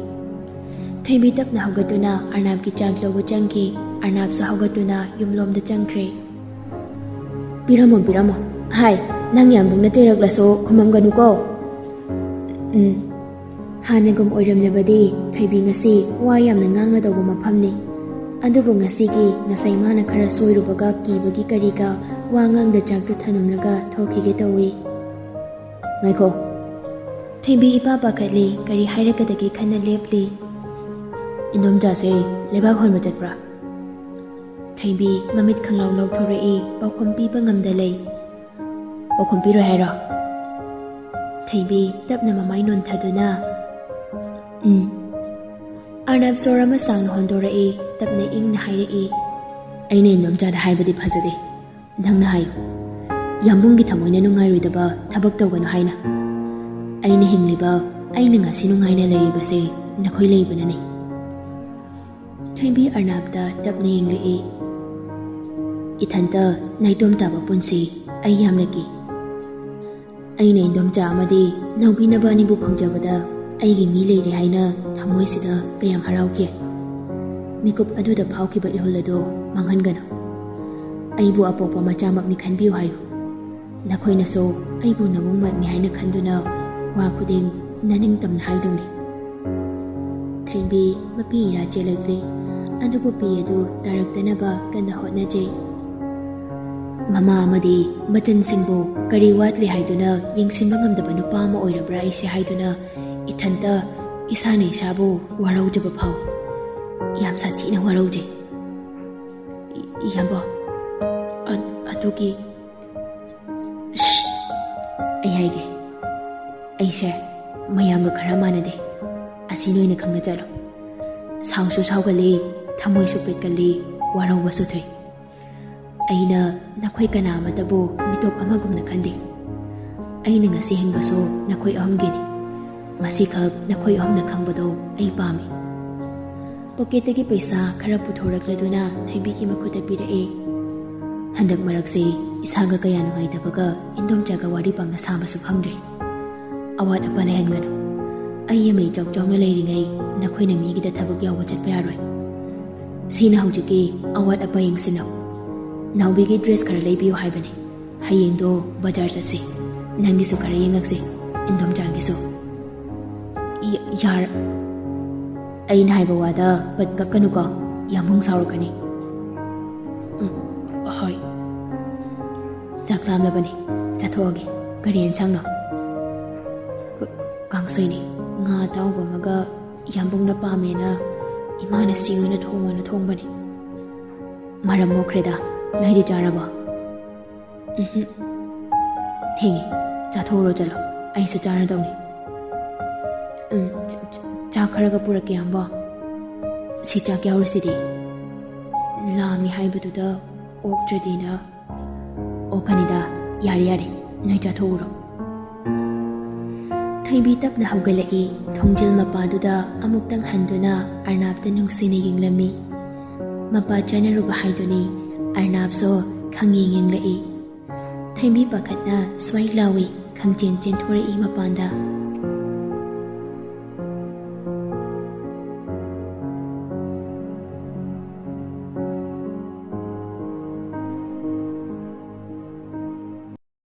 ꯊꯣꯏꯕꯤ ꯇꯞꯅ ꯍꯧꯒꯠꯇꯨꯅ ꯑꯔꯅꯥꯞꯀꯤ ꯆꯥꯛ ꯂꯧꯕ ꯆꯪꯈꯤ꯫ ꯑꯔꯅꯥꯞꯁꯨ ꯍꯧꯒꯠꯇꯨꯅ ꯌꯨꯝꯂꯣꯝꯗ ꯆꯪꯈ꯭ꯔꯦ꯫ ꯄꯤꯔꯝꯃꯣ, ꯄꯤꯔꯝꯃꯣ꯫ ꯍꯥꯏ, ꯅꯪ ꯌꯥꯝꯕꯨꯡꯅ ꯆꯩꯔꯛꯂꯁꯨ ꯈꯨꯝꯃꯝꯒꯅꯨꯀꯣ꯫ ꯎꯝ꯫ ꯍꯥꯟꯅꯒꯨꯝ ꯑꯣꯏꯔꯝꯂꯕꯗꯤ ꯊꯣꯏꯕꯤ ꯉꯁꯤ ꯋꯥ ꯌꯥꯝꯅ ꯉꯥꯡꯂꯗꯧꯕ ꯃꯐꯝꯅꯤ꯫ ꯑꯗꯨꯕꯨ ꯉꯁꯤꯒꯤ ꯉꯁꯥꯏ ꯃꯥꯅ ꯈꯔ ꯁꯣꯏꯔꯨꯕꯒ ꯀꯤꯕꯒꯤ ꯀꯔꯤꯒ ꯋꯥ ꯉꯥꯡꯗ ꯆꯥꯛꯇꯨ ꯊꯅꯝꯂꯒ ꯊꯣꯛꯈꯤꯒꯦ ꯇꯧꯏ꯫ ꯉꯥꯏꯈꯣ꯫ ꯊꯣꯏꯕꯤ ꯏꯄꯥ ꯄꯥꯈꯠꯂꯤ, ꯀꯔꯤ ꯍꯥꯏꯔꯛꯀꯗꯒꯦ ꯈꯟꯅ ꯂꯦꯞꯂꯤ꯫ ꯏꯟꯗꯣꯝꯆꯥꯁꯦ ꯂꯩꯕꯥꯛ ꯍꯣꯟꯕ ꯆꯠꯄ꯭ꯔꯥ? ꯊꯣꯏꯕꯤ ꯃꯃꯤꯠ ꯈꯪꯂꯥꯎ ꯂꯥꯎꯊꯣꯔꯛꯏ, ꯄꯥꯎꯈꯨꯝ ꯄꯤꯕ ꯉꯝꯗ ꯂꯩ꯫ ꯄꯥꯎꯈꯨꯝ ꯄꯤꯔꯣꯏ ꯍꯥꯏꯔꯣ? ꯊꯣꯏꯕꯤ ꯇꯞꯅ ꯃꯃꯥꯏ ꯅꯣꯟꯊꯗꯨꯅ, "ꯎꯝ꯫" ꯑꯔꯅꯕ ꯁꯣꯔ ꯑꯃ ꯁꯥꯡꯅ ꯍꯣꯟꯗꯣꯔꯛꯏ, ꯇꯞꯅ ꯏꯪꯅ ꯍꯥꯏꯔꯛꯏ, "ꯑꯩꯅ ꯏꯟꯗꯣꯝꯆꯥꯗ ꯍꯥꯏꯕꯗꯤ ꯐꯖꯗꯦ꯫ ꯅꯪꯅ ꯍꯥꯏꯌꯨ, ꯌꯥꯝꯕꯨꯡꯒꯤ ꯊꯃꯣꯏꯅ ꯅꯨꯡꯉꯥꯏꯔꯣꯏꯗꯕ ꯊꯕꯛ ꯇꯧꯒꯅꯨ ꯍꯥꯏꯅ꯫ ꯑꯩꯅ ꯍꯤꯡꯂꯤꯕ, ꯑꯩꯅ ꯉꯁꯤ ꯅꯨꯡꯉꯥꯏꯅ ꯂꯩꯔꯤꯕꯁꯦ ꯅꯈꯣꯏ ꯂꯩꯕꯅꯅꯤ꯫" ꯊꯣꯏꯕꯤ ꯑꯔꯅꯕꯇ ꯇꯞꯅ ꯌꯦꯡꯂꯛꯏ꯫ "ꯏꯊꯟꯇ ꯅꯥꯏꯇꯣꯝ ꯇꯥꯕ ꯄꯨꯟꯁꯤ ꯑꯩ ꯌꯥꯝꯅ ꯀꯤ꯫ ꯑꯩꯅ ꯏꯟꯗꯣꯝꯆꯥ ꯑꯃꯗꯤ ꯅꯥꯎꯕꯤ ꯅꯕꯥꯅꯤꯕꯨ ꯐꯪꯖꯕꯗ ꯑꯩꯒꯤ ꯃꯤ ꯂꯩꯔꯦ ꯍꯥꯏꯅ ꯊꯃꯣꯏꯁꯤꯗ ꯀꯌꯥꯝ ꯍꯔꯥꯎꯈꯤ꯫ ꯃꯤꯀꯨꯞ ꯑꯗꯨꯗ ꯐꯥꯎꯈꯤꯕ ꯏꯍꯨꯜ ꯑꯗꯨ ꯃꯥꯡꯍꯟꯒꯅꯨ꯫ ꯑꯩꯕꯨ ꯑꯄꯣꯛꯄ ꯃꯆꯥꯃꯛꯅꯤ ꯈꯟꯕꯤꯌꯨ ꯍꯥꯏꯌꯨ꯫ ꯅꯈꯣꯏꯅꯁꯨ ꯑꯩꯕꯨ ꯅꯕꯨꯡꯃꯛꯅꯤ ꯍꯥꯏꯅ ꯈꯟꯗꯨꯅ ꯋꯥ ꯈꯨꯗꯤꯡ ꯅꯅꯤꯡꯇꯝꯅ ꯍꯥꯏꯗꯧꯅꯤ꯫" ꯊꯣꯏꯕꯤ ꯃꯄꯤ ꯏꯔꯥ ꯆꯦꯜꯂꯛꯂꯤ, ꯑꯗꯨꯕꯨ ꯄꯤ ꯑꯗꯨ ꯇꯥꯔꯛꯇꯅꯕ ꯀꯟꯅ ꯍꯣꯠꯅꯖꯩ꯫ ꯃꯃꯥ ꯑꯃꯗꯤ ꯃꯆꯟꯁꯤꯡꯕꯨ ꯀꯔꯤ ꯋꯥꯠꯂꯤ ꯍꯥꯏꯗꯨꯅ ꯌꯦꯡꯁꯤꯟꯕ ꯉꯝꯗꯕ ꯅꯨꯄꯥ ꯑꯃ ꯑꯣꯏꯔꯕ꯭ꯔꯥ ꯑꯩꯁꯦ ꯍꯥꯏꯗꯨꯅ ꯏꯊꯟꯇ ꯏꯁꯥꯅ ꯏꯁꯥꯕꯨ ꯋꯥꯔꯧꯖꯕ ꯐꯥꯎꯏ꯫ ꯌꯥꯝ ꯁꯥꯊꯤꯅ ꯋꯥꯔꯧꯖꯩ꯫ ꯏ-, ꯏꯌꯥꯝꯕ, ꯑ-, ꯑꯗꯨꯒꯤ ꯁ꯭ꯁ! ꯑꯩ ꯍꯥꯏꯒꯦ, ꯑꯩꯁꯦ ꯃꯌꯥꯝꯒ ꯈꯔ ꯃꯥꯟꯅꯗꯦ꯫ ꯑꯁꯤ ꯅꯣꯏꯅ ꯈꯪꯅ ꯆꯠꯂꯣ꯫ ꯁꯥꯎꯁꯨ ꯁꯥꯎꯒꯜꯂꯤ, ꯊꯃꯣꯏꯁꯨ ꯄꯦꯠꯀꯜꯂꯤ, ꯋꯥꯔꯧꯕꯁꯨ ꯊꯨꯏ꯫ ꯑꯩꯅ ꯅꯈꯣꯏ ꯀꯅꯥ ꯑꯃꯠꯇꯕꯨ ꯃꯤꯇꯣꯞ ꯑꯃꯒꯨꯝꯅ ꯈꯟꯗꯦ꯫ ꯑꯩꯅ ꯉꯁꯤ ꯍꯤꯡꯕꯁꯨ ꯅꯈꯣꯏ ꯑꯍꯨꯝꯒꯤꯅꯤ꯫ ꯃꯁꯤꯈꯛ ꯅꯈꯣꯏ ꯑꯍꯨꯝꯅ ꯈꯪꯕꯗꯣ ꯑꯩ ꯄꯥꯝꯃꯤ꯫ ꯄꯣꯀꯦꯠꯇꯒꯤ ꯄꯩꯁꯥ ꯈꯔ ꯄꯨꯊꯣꯔꯛꯂꯗꯨꯅ ꯊꯣꯏꯕꯤꯒꯤ ꯃꯈꯨꯠꯇ ꯄꯤꯔꯛꯏ꯫ ꯍꯟꯗꯛ ꯃꯔꯛꯁꯦ ꯏꯁꯥꯒ ꯀꯌꯥ ꯅꯨꯡꯉꯥꯏꯇꯕꯒ ꯏꯟꯗꯣꯝꯆꯥꯒ ꯋꯥꯔꯤ ꯄꯥꯛꯅ ꯁꯥꯕꯁꯨ ꯐꯪꯗ꯭ꯔꯦ꯫ ꯑꯋꯥꯠ ꯑꯄꯥ ꯂꯩꯍꯟꯒꯅꯨ꯫ ꯑꯩ ꯑꯃ ꯏꯆꯥꯎ ꯆꯥꯎꯅ ꯂꯩꯔꯤꯉꯩ ꯅꯈꯣꯏꯅ ꯃꯤꯒꯤꯗ ꯊꯕꯛ ꯌꯥꯎꯕ ꯆꯠꯄ ꯌꯥꯔꯣꯏ꯫ ꯁꯤꯅ ꯍꯧꯖꯤꯛꯀꯤ ꯑꯋꯥꯠ ꯑꯄꯥ ꯌꯦꯡꯁꯤꯟꯅꯧ꯫ ꯅꯥꯎꯕꯤꯒꯤ ꯗ꯭ꯔꯦꯁ ꯈꯔ ꯂꯩꯕꯤꯌꯨ ꯍꯥꯏꯕꯅꯤ꯫ ꯍꯌꯦꯡꯗꯣ ꯕꯖꯥꯔ ꯆꯠꯁꯤ꯫ ꯅꯪꯒꯤꯁꯨ ꯈꯔ ꯌꯦꯡꯉꯛꯁꯤ, ꯏꯟꯗꯣꯝꯆꯥꯒꯤꯁꯨ꯫ ꯌꯥꯔ-, ꯑꯩꯅ ꯍꯥꯏꯕ ꯋꯥꯗ ꯄꯠ ꯀꯛꯀꯅꯨꯀꯣ, ꯌꯥꯝꯕꯨꯡ ꯁꯥꯎꯔꯛꯀꯅꯤ꯫ ꯎꯝ, ꯍꯣꯏ꯫ ꯆꯥꯛ ꯂꯥꯝꯂꯕꯅꯤ, ꯆꯥꯊꯣꯛꯑꯒꯦ꯫ ꯀꯔꯤ ꯑꯦꯟꯁꯥꯡꯅꯣ? ꯀ-, ꯀꯥꯡꯁꯣꯏꯅꯤ꯫ ꯉꯥ ꯑꯇꯥꯎꯕ ꯑꯃꯒ ꯌꯥꯝꯕꯨꯡꯅ ꯄꯥꯝꯃꯦꯅ ꯏꯃꯥꯅ ꯁꯤ ꯑꯣꯏꯅ ꯊꯣꯡꯉꯣꯅ ꯊꯣꯡꯕꯅꯤ꯫ ꯃꯔꯝ ꯃꯣꯛꯈ꯭ꯔꯦꯗ, ꯅꯣꯏꯗꯤ ꯆꯥꯔꯕꯣ? ꯎꯝꯍꯨꯝ꯫ ꯊꯦꯡꯉꯦ, ꯆꯥꯊꯣꯛꯎꯔꯣ ꯆꯠꯂꯣ꯫ ꯑꯩꯁꯨ ꯆꯥꯔꯗꯧꯅꯤ꯫ ꯎꯝ, ꯆ-, ꯆꯥꯛ ꯈꯔꯒ ꯄꯨꯔꯛꯀꯦ, ꯌꯥꯝꯕꯣ꯫ ꯁꯤ ꯆꯥꯛ ꯌꯥꯎꯔꯤꯁꯤꯗꯤ꯫ ꯂꯥꯝꯃꯤ ꯍꯥꯏꯕꯗꯨꯗ ꯑꯣꯛꯇ꯭ꯔꯗꯤꯅ꯫ ꯑꯣꯛꯀꯅꯤꯗ, ꯌꯥꯔꯦ, ꯌꯥꯔꯦ, ꯅꯣꯏ ꯆꯥꯊꯣꯛꯎꯔꯣ꯫ ꯊꯣꯏꯕꯤ ꯇꯞꯅ ꯍꯧꯒꯠꯂꯛꯏ꯫ ꯊꯣꯡꯖꯤꯜ ꯃꯄꯥꯗꯨꯗ ꯑꯃꯨꯛꯇꯪ ꯍꯟꯗꯨꯅ ꯑꯔꯅꯥꯞꯇ ꯅꯨꯡꯁꯤꯅ ꯌꯦꯡꯂꯝꯃꯤ꯫ ꯃꯄꯥ ꯆꯥꯅꯔꯨꯕ ꯍꯥꯏꯗꯨꯅꯤ꯫ ꯑꯔꯅꯥꯞꯁꯨ ꯈꯪꯌꯦꯡ ꯌꯦꯡꯂꯛꯏ꯫ ꯊꯣꯏꯕꯤ ꯄꯥꯈꯠꯅ ꯁ꯭ꯋꯥꯏ ꯂꯥꯎꯏ, ꯈꯪꯆꯦꯟ ꯆꯦꯟꯊꯣꯔꯛꯏ ꯃꯄꯥꯟꯗ꯫